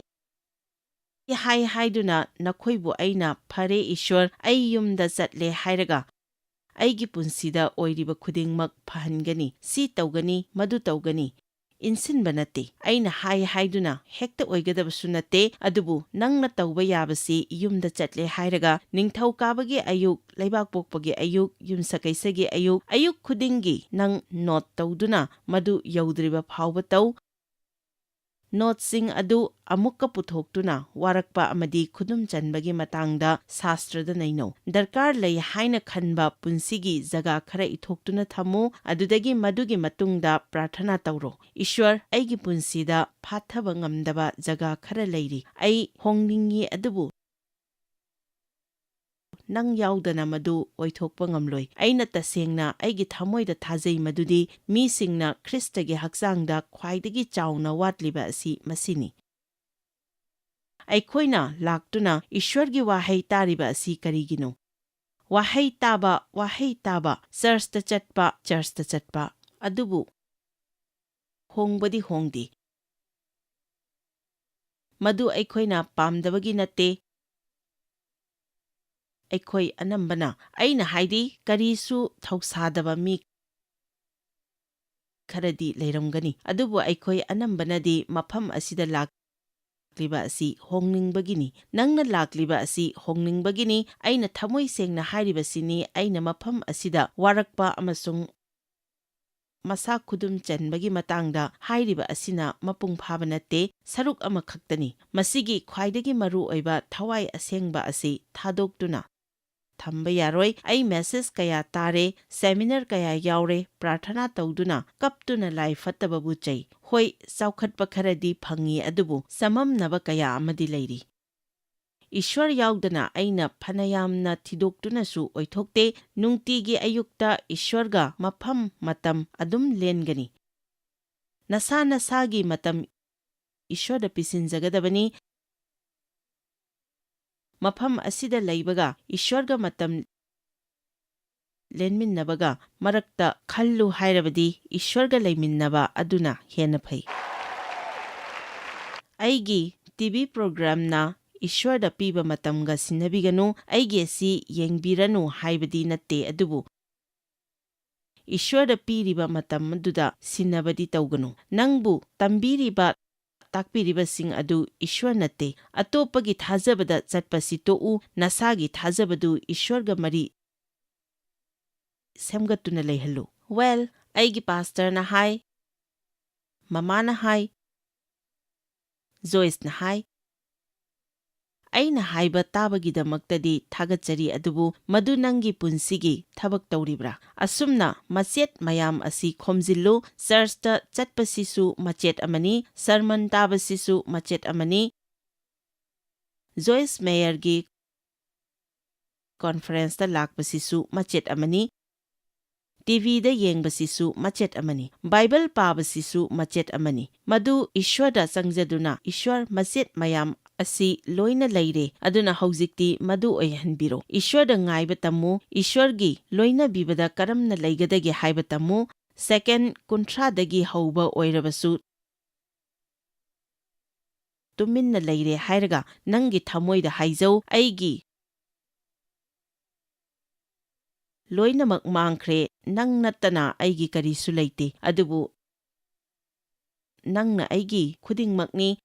ꯍꯥꯏ ꯍꯥꯏꯗꯨꯅ ꯅꯈꯣꯏꯕꯨ ꯑꯩꯅ, "ꯐꯔꯦ ꯏꯁ꯭ꯋꯔ, ꯑꯩ ꯌꯨꯝꯗ ꯆꯠꯂꯦ" ꯍꯥꯏꯔꯒ ꯑꯩꯒꯤ ꯄꯨꯟꯁꯤꯗ ꯑꯣꯏꯔꯤꯕ ꯈꯨꯗꯤꯡꯃꯛ ꯐꯍꯟꯒꯅꯤ, ꯁꯤ ꯇꯧꯒꯅꯤ, ꯃꯗꯨ ꯇꯧꯒꯅꯤ, ꯏꯟꯁꯤꯟꯕ ꯅꯠꯇꯦ꯫ ꯑꯩꯅ ꯍꯥꯏ ꯍꯥꯏꯗꯨꯅ ꯍꯦꯛꯇ ꯑꯣꯏꯒꯗꯕꯁꯨ ꯅꯠꯇꯦ, ꯑꯗꯨꯕꯨ ꯅꯪꯅ ꯇꯧꯕ ꯌꯥꯕꯁꯤ ꯌꯨꯝꯗ ꯆꯠꯂꯦ ꯍꯥꯏꯔꯒ ꯅꯤꯡꯊꯧꯀꯥꯕꯒꯤ ꯑꯌꯨꯛ, ꯂꯩꯕꯥꯛꯄꯣꯛꯄꯒꯤ ꯑꯌꯨꯛ, ꯌꯨꯝꯁꯀꯩꯁꯒꯤ ꯑꯌꯨꯛ, ꯑꯌꯨꯛ ꯈꯨꯗꯤꯡꯒꯤ ꯅꯪ ꯅꯣꯠ ꯇꯧꯗꯨꯅ ꯃꯗꯨ ꯌꯧꯗ꯭ꯔꯤꯕ ꯐꯥꯎꯕ ꯇꯧ꯫ ꯅꯣꯠꯁꯤꯡ ꯑꯗꯨ ꯑꯃꯨꯛꯀ ꯄꯨꯊꯣꯛꯇꯨꯅ ꯋꯥꯔꯛꯄ ꯑꯃꯗꯤ ꯈꯨꯗꯨꯝ ꯆꯟꯕꯒꯤ ꯃꯇꯥꯡꯗ ꯁꯥꯁꯇ꯭ꯔꯗ ꯅꯩꯅꯧ꯫ ꯗꯔꯀꯥꯔ ꯂꯩ ꯍꯥꯏꯅ ꯈꯟꯕ ꯄꯨꯟꯁꯤꯒꯤ ꯖꯒꯥ ꯈꯔ ꯏꯊꯣꯛꯇꯨꯅ ꯊꯝꯃꯨ, ꯑꯗꯨꯗꯒꯤ ꯃꯗꯨꯒꯤ ꯃꯇꯨꯡꯗ ꯄ꯭ꯔꯥꯔꯊꯅꯥ ꯇꯧꯔꯣ, "ꯏꯁ꯭ꯋꯔ, ꯑꯩꯒꯤ ꯄꯨꯟꯁꯤꯗ ꯐꯥꯊꯕ ꯉꯝꯗꯕ ꯖꯒꯥ ꯈꯔ ꯂꯩꯔꯤ꯫ ꯑꯩ ꯍꯣꯡꯅꯤꯡꯏ, ꯑꯗꯨꯕꯨ ꯅꯪ ꯌꯥꯎꯗꯅ ꯃꯗꯨ ꯑꯣꯏꯊꯣꯛꯄ ꯉꯝꯂꯣꯏ꯫ ꯑꯩꯅ ꯇꯁꯦꯡꯅ ꯑꯩꯒꯤ ꯊꯃꯣꯏꯗ ꯊꯥꯖꯩ ꯃꯗꯨꯗꯤ ꯃꯤꯁꯤꯡꯅ ꯈ꯭ꯔꯤꯁꯇꯒꯤ ꯍꯛꯆꯥꯡꯗ ꯈ꯭ꯋꯥꯏꯗꯒꯤ ꯆꯥꯎꯅ ꯋꯥꯠꯂꯤꯕ ꯑꯁꯤ ꯃꯁꯤꯅꯤ꯫ ꯑꯩꯈꯣꯏꯅ ꯂꯥꯛꯇꯨꯅ ꯏꯁ꯭ꯋꯔꯒꯤ ꯋꯥꯍꯩ ꯇꯥꯔꯤꯕ ꯑꯁꯤ ꯀꯔꯤꯒꯤꯅꯣ? ꯋꯥꯍꯩ ꯇꯥꯕ, ꯋꯥꯍꯩ ꯇꯥꯕ, ꯆꯔꯆꯇ ꯆꯠꯄ, ꯆꯔꯆꯇ ꯆꯠꯄ꯫ ꯑꯗꯨꯕꯨ ꯍꯣꯡꯕꯗꯤ ꯍꯣꯡꯗꯦ꯫ ꯃꯗꯨ ꯑꯩꯈꯣꯏꯅ ꯄꯥꯝꯗꯕꯒꯤ ꯅꯠꯇꯦ꯫ ꯑꯩꯈꯣꯏ ꯑꯅꯝꯕꯅ, ꯑꯩꯅ ꯍꯥꯏꯗꯤ, ꯀꯔꯤꯁꯨ ꯊꯧꯁꯥꯗꯕ ꯃꯤ ꯈꯔꯗꯤ ꯂꯩꯔꯝꯒꯅꯤ, ꯑꯗꯨꯕꯨ ꯑꯩꯈꯣꯏ ꯑꯅꯝꯕꯅꯗꯤ ꯃꯐꯝ ꯑꯁꯤꯗ ꯂꯥꯛꯂꯤꯕ ꯑꯁꯤ ꯍꯣꯡꯅꯤꯡꯕꯒꯤꯅꯤ꯫ ꯅꯪꯅ ꯂꯥꯛꯂꯤꯕ ꯑꯁꯤ ꯍꯣꯡꯅꯤꯡꯕꯒꯤꯅꯤ꯫ ꯑꯩꯅ ꯊꯃꯣꯏ ꯁꯦꯡꯅ ꯍꯥꯏꯔꯤꯕꯁꯤꯅꯤ꯫ ꯑꯩꯅ ꯃꯐꯝ ꯑꯁꯤꯗ ꯋꯥꯔꯛꯄ ꯑꯃꯁꯨꯡ ꯃꯁꯥ ꯈꯨꯗꯨꯝ ꯆꯟꯕꯒꯤ ꯃꯇꯥꯡꯗ ꯍꯥꯏꯔꯤꯕ ꯑꯁꯤꯅ ꯃꯄꯨꯡ ꯐꯥꯕ ꯅꯠꯇꯦ, ꯁꯔꯨꯛ ꯑꯃꯈꯛꯇꯅꯤ꯫ ꯃꯁꯤꯒꯤ ꯈ꯭ꯋꯥꯏꯗꯒꯤ ꯃꯔꯨ ꯑꯣꯏꯕ ꯊꯋꯥꯏ ꯑꯁꯦꯡꯕ ꯑꯁꯤ ꯊꯥꯗꯣꯛꯇꯨꯅ ꯊꯝꯕ ꯌꯥꯔꯣꯏ꯫ ꯑꯩ ꯃꯦꯁꯦꯖ ꯀꯌꯥ ꯇꯥꯔꯦ, ꯁꯦꯃꯤꯅꯥꯔ ꯀꯌꯥ ꯌꯥꯎꯔꯦ, ꯄ꯭ꯔꯥꯔꯊꯅꯥ ꯇꯧꯗꯨꯅ ꯀꯞꯇꯨꯅ ꯂꯥꯏ ꯐꯠꯇꯕꯕꯨ ꯆꯩ꯫ ꯍꯣꯏ, ꯆꯥꯎꯈꯠꯄ ꯈꯔꯗꯤ ꯐꯪꯉꯤ, ꯑꯗꯨꯕꯨ ꯆꯃꯝꯅꯕ ꯀꯌꯥ ꯑꯃꯗꯤ ꯂꯩꯔꯤ꯫ ꯏꯁ꯭ꯋꯔ ꯌꯥꯎꯗꯅ ꯑꯩꯅ ꯐꯅꯌꯥꯝꯅ ꯊꯤꯗꯣꯛꯇꯨꯅꯁꯨ ꯑꯣꯏꯊꯣꯛꯇꯦ꯫ ꯅꯨꯡꯇꯤꯒꯤ ꯑꯌꯨꯛꯇ ꯏꯁ꯭ꯋꯔꯒ ꯃꯐꯝ ꯃꯇꯝ ꯑꯗꯨꯝ ꯂꯦꯟꯒꯅꯤ꯫ ꯅꯁꯥ ꯅꯁꯥꯒꯤ ꯃꯇꯝ ꯏꯁ꯭ꯋꯔꯗ ꯄꯤꯁꯤꯟꯖꯒꯗꯕꯅꯤ꯫ ꯃꯐꯝ ꯑꯁꯤꯗ ꯂꯩꯕꯒ ꯏꯁ꯭ꯋꯔꯒ ꯃꯇꯝ ꯂꯦꯟꯃꯤꯟꯅꯕꯒ ꯃꯔꯛꯇ ꯈꯜꯂꯨ ꯍꯥꯏꯔꯕꯗꯤ ꯏꯁ꯭ꯋꯔꯒ ꯂꯩꯃꯤꯟꯅꯕ ꯑꯗꯨꯅ ꯍꯦꯟꯅ ꯐꯩ꯫ ꯑꯩꯒꯤ ꯇꯤ ꯚꯤ ꯄ꯭ꯔꯣꯒ꯭ꯔꯥꯝꯅ ꯏꯁ꯭ꯋꯔꯗ ꯄꯤꯕ ꯃꯇꯝꯒ ꯁꯤꯟꯅꯕꯤꯒꯅꯨ, ꯑꯩꯒꯤ ꯑꯁꯤ ꯌꯦꯡꯕꯤꯔꯅꯨ ꯍꯥꯏꯕꯗꯤ ꯅꯠꯇꯦ, ꯑꯗꯨꯕꯨ ꯏꯁ꯭ꯋꯔꯗ ꯄꯤꯔꯤꯕ ꯃꯇꯝ ꯑꯗꯨꯗ ꯁꯤꯟꯅꯕꯗꯤ ꯇꯧꯒꯅꯨ꯫ ꯅꯪꯕꯨ ꯇꯝꯕꯤꯔꯤꯕ, ꯇꯥꯛꯄꯤꯔꯤꯕꯁꯤꯡ ꯑꯗꯨ ꯏꯁ꯭ꯋꯔ ꯅꯠꯇꯦ꯫ ꯑꯇꯣꯞꯄꯒꯤ ꯊꯥꯖꯕꯗ ꯆꯠꯄꯁꯤ ꯇꯣꯛꯎ, ꯅꯁꯥꯒꯤ ꯊꯥꯖꯕꯗꯨ ꯏꯁ꯭ꯋꯔꯒ ꯃꯔꯤ ꯁꯦꯝꯒꯠꯇꯨꯅ ꯂꯩꯍꯜꯂꯨ꯫ "Well, ꯑꯩꯒꯤ ꯄꯥꯁꯇꯔꯅ ꯍꯥꯏ, ꯃꯃꯥꯅ ꯍꯥꯏ, ꯖꯣꯏꯁꯅ ꯍꯥꯏ"꯫ ꯑꯩꯅ ꯍꯥꯏꯕ ꯇꯥꯕꯒꯤꯗꯃꯛꯇꯗꯤ ꯊꯥꯒꯠꯆꯔꯤ, ꯑꯗꯨꯕꯨ ꯃꯗꯨ ꯅꯪꯒꯤ ꯄꯨꯟꯁꯤꯒꯤ ꯊꯕꯛ ꯇꯧꯔꯤꯕ꯭ꯔꯥ? ꯑꯁꯨꯝꯅ ꯃꯆꯦꯠ ꯃꯌꯥꯝ ꯑꯁꯤ ꯈꯣꯝꯖꯤꯜꯂꯨ꯫ ꯆꯔꯆꯇ ꯆꯠꯄꯁꯤꯁꯨ ꯃꯆꯦꯠ ꯑꯃꯅꯤ, ꯁꯔꯃꯟ ꯇꯥꯕꯁꯤꯁꯨ ꯃꯆꯦꯠ ꯑꯃꯅꯤ꯫ ꯖꯣꯏꯁ ꯃꯦꯌꯔꯒꯤ ꯀꯣꯟꯐꯔꯦꯟꯁꯇ ꯂꯥꯛꯄꯁꯤꯁꯨ ꯃꯆꯦꯠ ꯑꯃꯅꯤ꯫ ꯇꯤ ꯚꯤꯗ ꯌꯦꯡꯕꯁꯤꯁꯨ ꯃꯆꯦꯠ ꯑꯃꯅꯤ꯫ ꯕꯥꯏꯕꯜ ꯄꯥꯕꯁꯤꯁꯨ ꯃꯆꯦꯠ ꯑꯃꯅꯤ꯫ ꯃꯗꯨ ꯏꯁ꯭ꯋꯔꯗ ꯆꯪꯖꯗꯨꯅ, "ꯏꯁ꯭ꯋꯔ, ꯃꯆꯦꯠ ꯃꯌꯥꯝ ꯑꯁꯤ ꯂꯣꯏꯅ ꯂꯩꯔꯦ, ꯑꯗꯨꯅ ꯍꯧꯖꯤꯛꯇꯤ ꯃꯗꯨ ꯑꯣꯏꯍꯟꯕꯤꯔꯣ"꯫ ꯏꯁ꯭ꯋꯔꯗ ꯉꯥꯏꯕ ꯇꯝꯃꯨ꯫ ꯏꯁ꯭ꯋꯔꯒꯤ ꯂꯣꯏꯅꯕꯤꯕꯗ ꯀꯔꯝꯅ ꯂꯩꯒꯗꯒꯦ ꯍꯥꯏꯕ ꯇꯝꯃꯨ꯫ ꯁꯦꯀꯦꯟ ꯀꯨꯟꯊ꯭ꯔꯥꯗꯒꯤ ꯍꯧꯕ ꯑꯣꯏꯔꯕꯁꯨ, ꯇꯨꯃꯤꯟꯅ ꯂꯩꯔꯦ ꯍꯥꯏꯔꯒ ꯅꯪꯒꯤ ꯊꯃꯣꯏꯗ ꯍꯥꯏꯖꯧ, "ꯑꯩꯒꯤ ꯂꯣꯏꯅꯃꯛ ꯃꯥꯡꯈ꯭ꯔꯦ, ꯅꯪ ꯅꯠꯇꯅ ꯑꯩꯒꯤ ꯀꯔꯤꯁꯨ ꯂꯩꯇꯦ, ꯑꯗꯨꯕꯨ ꯅꯪꯅ ꯑꯩꯒꯤ ꯈꯨꯗꯤꯡꯃꯛꯅꯤ꯫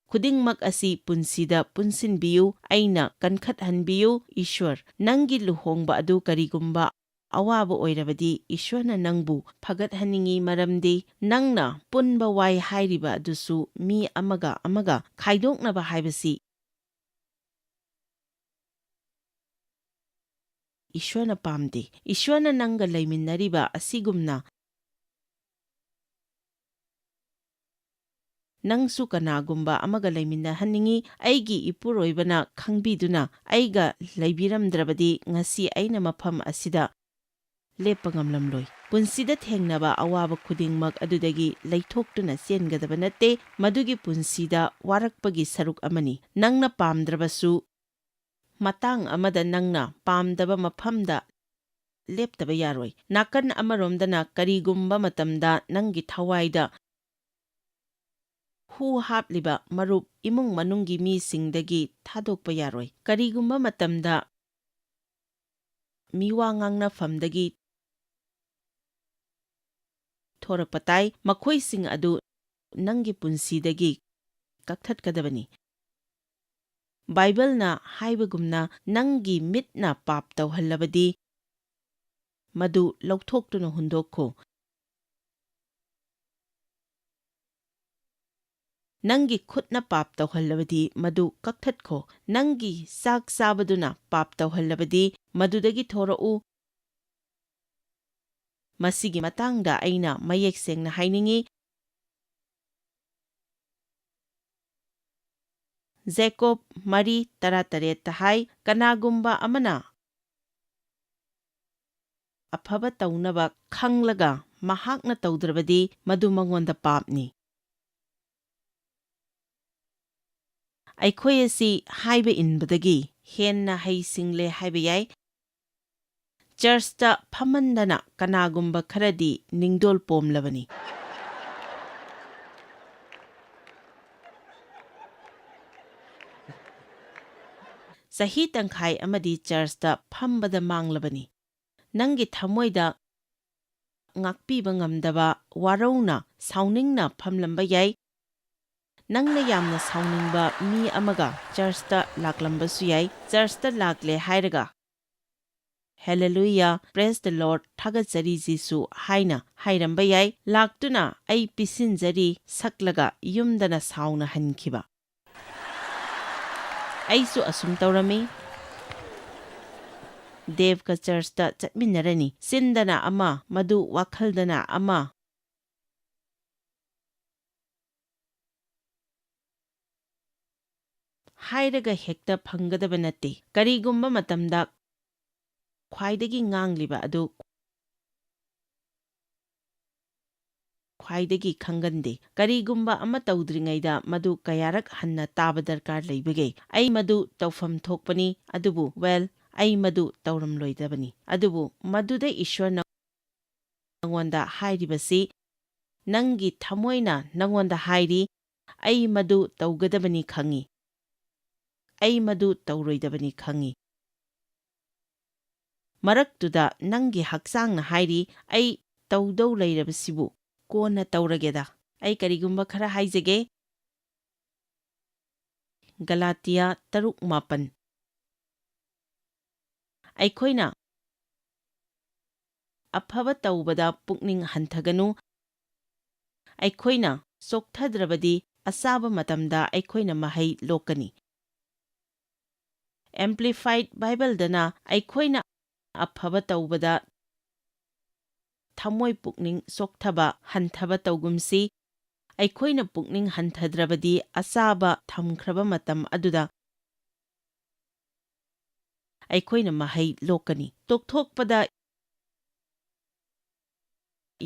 ꯈꯨꯗꯤꯡꯃꯛ ꯑꯁꯤ ꯄꯨꯟꯁꯤꯗ ꯄꯨꯟꯁꯤꯟꯕꯤꯌꯨ, ꯑꯩꯅ ꯀꯟꯈꯠꯍꯟꯕꯤꯌꯨ꯫ ꯏꯁ꯭ꯋꯔ, ꯅꯪꯒꯤ ꯂꯨꯍꯣꯡꯕ ꯑꯗꯨ ꯀꯔꯤꯒꯨꯝꯕ ꯑꯋꯥꯕ ꯑꯣꯏꯔꯕꯗꯤ, ꯏꯁ꯭ꯋꯔꯅ ꯅꯪꯕꯨ ꯐꯒꯠꯍꯟꯅꯤꯡꯏ, ꯃꯔꯝꯗꯤ ꯅꯪꯅ ꯄꯨꯟꯕ ꯋꯥꯏ ꯍꯥꯏꯔꯤꯕ ꯑꯗꯨꯁꯨ ꯃꯤ ꯑꯃꯒ ꯑꯃꯒ ꯈꯥꯏꯗꯣꯛꯅꯕ ꯍꯥꯏꯕꯁꯤ ꯏꯁ꯭ꯋꯔꯅ ꯄꯥꯝꯗꯦ꯫ ꯏꯁ꯭ꯋꯔꯅ ꯅꯪꯒ ꯂꯩꯃꯤꯟꯅꯔꯤꯕ ꯑꯁꯤꯒꯨꯝꯅ ꯅꯪꯁꯨ ꯀꯅꯥꯒꯨꯝꯕ ꯑꯃꯒ ꯂꯩꯃꯤꯟꯅꯍꯟꯅꯤꯡꯏ꯫ ꯑꯩꯒꯤ ꯏꯄꯨꯔꯣꯏꯕꯅ ꯈꯪꯕꯤꯗꯨꯅ ꯑꯩꯒ ꯂꯩꯕꯤꯔꯝꯗ꯭ꯔꯕꯗꯤ ꯉꯁꯤ ꯑꯩꯅ ꯃꯐꯝ ꯑꯁꯤꯗ ꯂꯦꯞꯄ ꯉꯝꯂꯝꯂꯣꯏ꯫ ꯄꯨꯟꯁꯤꯗ ꯊꯦꯡꯅꯕ ꯑꯋꯥꯕ ꯈꯨꯗꯤꯡꯃꯛ ꯑꯗꯨꯗꯒꯤ ꯂꯩꯊꯣꯛꯇꯨꯅ ꯆꯦꯟꯒꯗꯕ ꯅꯠꯇꯦ꯫ ꯃꯗꯨꯒꯤ ꯄꯨꯟꯁꯤꯗ ꯋꯥꯔꯛꯄꯒꯤ ꯁꯔꯨꯛ ꯑꯃꯅꯤ꯫ ꯅꯪꯅ ꯄꯥꯝꯗ꯭ꯔꯕꯁꯨ, ꯃꯇꯥꯡ ꯑꯃꯗ ꯅꯪꯅ ꯄꯥꯝꯗꯕ ꯃꯐꯝꯗ ꯂꯦꯞꯇꯕ ꯌꯥꯔꯣꯏ꯫ ꯅꯥꯀꯟ ꯑꯃꯔꯣꯝꯗꯅ, ꯀꯔꯤꯒꯨꯝꯕ ꯃꯇꯝꯗ ꯅꯪꯒꯤ ꯊꯋꯥꯏꯗ ꯍꯨ ꯍꯥꯞꯂꯤꯕ ꯃꯔꯨꯞ, ꯏꯃꯨꯡ ꯃꯅꯨꯡꯒꯤ ꯃꯤꯁꯤꯡꯗꯒꯤ ꯊꯥꯗꯣꯛꯄ ꯌꯥꯔꯣꯏ꯫ ꯀꯔꯤꯒꯨꯝꯕ ꯃꯇꯝꯗ ꯃꯤꯋꯥ ꯉꯥꯡꯅꯐꯝꯗꯒꯤ ꯊꯣꯔꯛꯄ ꯇꯥꯏ, ꯃꯈꯣꯏꯁꯤꯡ ꯑꯗꯨ ꯅꯪꯒꯤ ꯄꯨꯟꯁꯤꯗꯒꯤ ꯀꯛꯊꯠꯀꯗꯕꯅꯤ꯫ ꯕꯥꯏꯕꯜꯅ ꯍꯥꯏꯕꯒꯨꯝꯅ, "ꯅꯪꯒꯤ ꯃꯤꯠꯅ ꯄꯥꯞ ꯇꯧꯍꯜꯂꯕꯗꯤ, ꯃꯗꯨ ꯂꯧꯊꯣꯛꯇꯨꯅ ꯍꯨꯟꯗꯣꯛꯈꯣ꯫ ꯅꯪꯒꯤ ꯈꯨꯠꯅ ꯄꯥꯞ ꯇꯧꯍꯜꯂꯕꯗꯤ, ꯃꯗꯨ ꯀꯛꯊꯠꯈꯣ꯫ ꯅꯪꯒꯤ ꯆꯥꯛ ꯆꯥꯕꯗꯨꯅ ꯄꯥꯞ ꯇꯧꯍꯜꯂꯕꯗꯤ, ꯃꯗꯨꯗꯒꯤ ꯊꯣꯔꯛꯎ"꯫ ꯃꯁꯤꯒꯤ ꯃꯇꯥꯡꯗ ꯑꯩꯅ ꯃꯌꯦꯛ ꯁꯦꯡꯅ ꯍꯥꯏꯅꯤꯡꯏ꯫ ꯖꯦꯀꯣꯕ ꯃꯔꯤ ꯇꯔꯥꯇꯔꯦꯠꯇ ꯍꯥꯏ, "ꯀꯅꯥꯒꯨꯝꯕ ꯑꯃꯅ ꯑꯐꯕ ꯇꯧꯅꯕ ꯈꯪꯂꯒ ꯃꯍꯥꯛꯅ ꯇꯧꯗ꯭ꯔꯕꯗꯤ ꯃꯗꯨ ꯃꯉꯣꯟꯗ ꯄꯥꯞꯅꯤ"꯫ ꯑꯩꯈꯣꯏ ꯑꯁꯤ ꯍꯥꯏꯕ ꯏꯟꯕꯗꯒꯤ ꯍꯦꯟꯅ ꯍꯩꯁꯤꯡꯂꯦ ꯍꯥꯏꯕ ꯌꯥꯏ꯫ ꯆꯔꯆꯇ ꯐꯝꯍꯟꯗꯅ ꯀꯅꯥꯒꯨꯝꯕ ꯈꯔꯗꯤ ꯅꯤꯡꯗꯣꯜ ꯄꯣꯝꯂꯕꯅꯤ꯫ ꯆꯍꯤ ꯇꯪꯈꯥꯏ ꯑꯃꯗꯤ ꯆꯔꯆꯇ ꯐꯝꯕꯗ ꯃꯥꯡꯂꯕꯅꯤ꯫ ꯅꯪꯒꯤ ꯊꯃꯣꯏꯗ ꯉꯥꯛꯄꯤꯕ ꯉꯝꯗꯕ ꯋꯥꯔꯧꯅ, ꯁꯥꯎꯅꯤꯡꯅ ꯐꯝꯂꯝꯕ ꯌꯥꯏ꯫ ꯅꯪꯅ ꯌꯥꯝꯅ ꯁꯥꯎꯅꯤꯡꯕ ꯃꯤ ꯑꯃꯒ ꯆꯔꯆꯇ ꯂꯥꯛꯂꯝꯕꯁꯨ ꯌꯥꯏ꯫ ꯆꯔꯆꯇ ꯂꯥꯛꯂꯦ ꯍꯥꯏꯔꯒ, "Hallelujah, praise the Lord, ꯊꯥꯒꯠꯆꯔꯤ ꯖꯤꯁꯨ" ꯍꯥꯏꯅ ꯍꯥꯏꯔꯝꯕ ꯌꯥꯏ꯫ ꯂꯥꯛꯇꯨꯅ "ꯑꯩ ꯄꯤꯁꯤꯟꯖꯔꯤ" ꯁꯛꯂꯒ ꯌꯨꯝꯗꯅ ꯁꯥꯎꯅ ꯍꯟꯈꯤꯕ꯫ ꯑꯩꯁꯨ ꯑꯁꯨꯝ ꯇꯧꯔꯝꯃꯤ꯫ ꯗꯦꯕꯀ ꯆꯔꯆꯇ ꯆꯠꯃꯤꯟꯅꯔꯅꯤ꯫ ꯆꯤꯟꯗꯅ ꯑꯃ, ꯃꯗꯨ ꯋꯥꯈꯜꯗꯅ ꯑꯃ꯫ ꯍꯥꯏꯔꯒ ꯍꯦꯛꯇ ꯐꯪꯒꯗꯕ ꯅꯠꯇꯦ꯫ ꯀꯔꯤꯒꯨꯝꯕ ꯃꯇꯝꯗ ꯈ꯭ꯋꯥꯏꯗꯒꯤ ꯉꯥꯡꯂꯤꯕ ꯑꯗꯨ ꯈ꯭ꯋꯥꯏꯗꯒꯤ ꯈꯪꯒꯟꯗꯦ꯫ ꯀꯔꯤꯒꯨꯝꯕ ꯑꯃ ꯇꯧꯗ꯭ꯔꯤꯉꯩꯗ ꯃꯗꯨ ꯀꯌꯥꯔꯛ ꯍꯟꯅ ꯇꯥꯕ ꯗꯔꯀꯥꯔ ꯂꯩꯕꯒꯦ? "ꯑꯩ ꯃꯗꯨ ꯇꯧꯐꯝ ꯊꯣꯛꯄꯅꯤ, ꯑꯗꯨꯕꯨ, well, ꯑꯩ ꯃꯗꯨ ꯇꯧꯔꯝꯂꯣꯏꯗꯕꯅꯤ"꯫ ꯑꯗꯨꯕꯨ ꯃꯗꯨꯗ ꯏꯁ꯭ꯋꯔꯅ ꯅꯉꯣꯟꯗ ꯍꯥꯏꯔꯤꯕꯁꯤ, ꯅꯪꯒꯤ ꯊꯃꯣꯏꯅ ꯅꯉꯣꯟꯗ ꯍꯥꯏꯔꯤ, "ꯑꯩ ꯃꯗꯨ ꯇꯧꯒꯗꯕꯅꯤ ꯈꯪꯏ꯫ ꯑꯩ ꯃꯗꯨ ꯇꯧꯔꯣꯏꯗꯕꯅꯤ ꯈꯪꯏ"꯫ ꯃꯔꯛꯇꯨꯗ ꯅꯪꯒꯤ ꯍꯛꯆꯥꯡꯅ ꯍꯥꯏꯔꯤ, "ꯑꯩ ꯇꯧꯗꯧ ꯂꯩꯔꯕꯁꯤꯕꯨ ꯀꯣꯟꯅ ꯇꯧꯔꯒꯦꯗ꯫ ꯑꯩ ꯀꯔꯤꯒꯨꯝꯕ ꯈꯔ ꯍꯥꯏꯖꯒꯦ"꯫ ꯒꯂꯥꯇꯤꯌꯥ ꯇꯔꯨꯛ ꯃꯥꯄꯟ꯫ ꯑꯩꯈꯣꯏꯅ ꯑꯐꯕ ꯇꯧꯕꯗ ꯄꯨꯛꯅꯤꯡ ꯍꯟꯊꯒꯅꯨ꯫ ꯑꯩꯈꯣꯏꯅ ꯆꯣꯛꯊꯗ꯭ꯔꯕꯗꯤ ꯑꯆꯥꯕ ꯃꯇꯝꯗ ꯑꯩꯈꯣꯏꯅ ꯃꯍꯩ ꯂꯣꯛꯀꯅꯤ꯫ ꯑꯦꯝꯄ꯭ꯂꯤꯐꯥꯏꯗ ꯕꯥꯏꯕꯜꯗꯅ "ꯑꯩꯈꯣꯏꯅ ꯑꯐꯕ ꯇꯧꯕꯗ ꯊꯃꯣꯏ ꯄꯨꯛꯅꯤꯡ ꯆꯣꯛꯊꯕ ꯍꯟꯊꯕ ꯇꯧꯒꯨꯝꯁꯤ, ꯑꯩꯈꯣꯏꯅ ꯄꯨꯛꯅꯤꯡ ꯍꯟꯊꯗ꯭ꯔꯕꯗꯤ, ꯑꯆꯥꯕ ꯊꯝꯈ꯭ꯔꯕ ꯃꯇꯝ ꯑꯗꯨꯗ ꯑꯩꯈꯣꯏꯅ ꯃꯍꯩ ꯂꯣꯛꯀꯅꯤ꯫ ꯇꯣꯛꯊꯣꯛꯄꯗ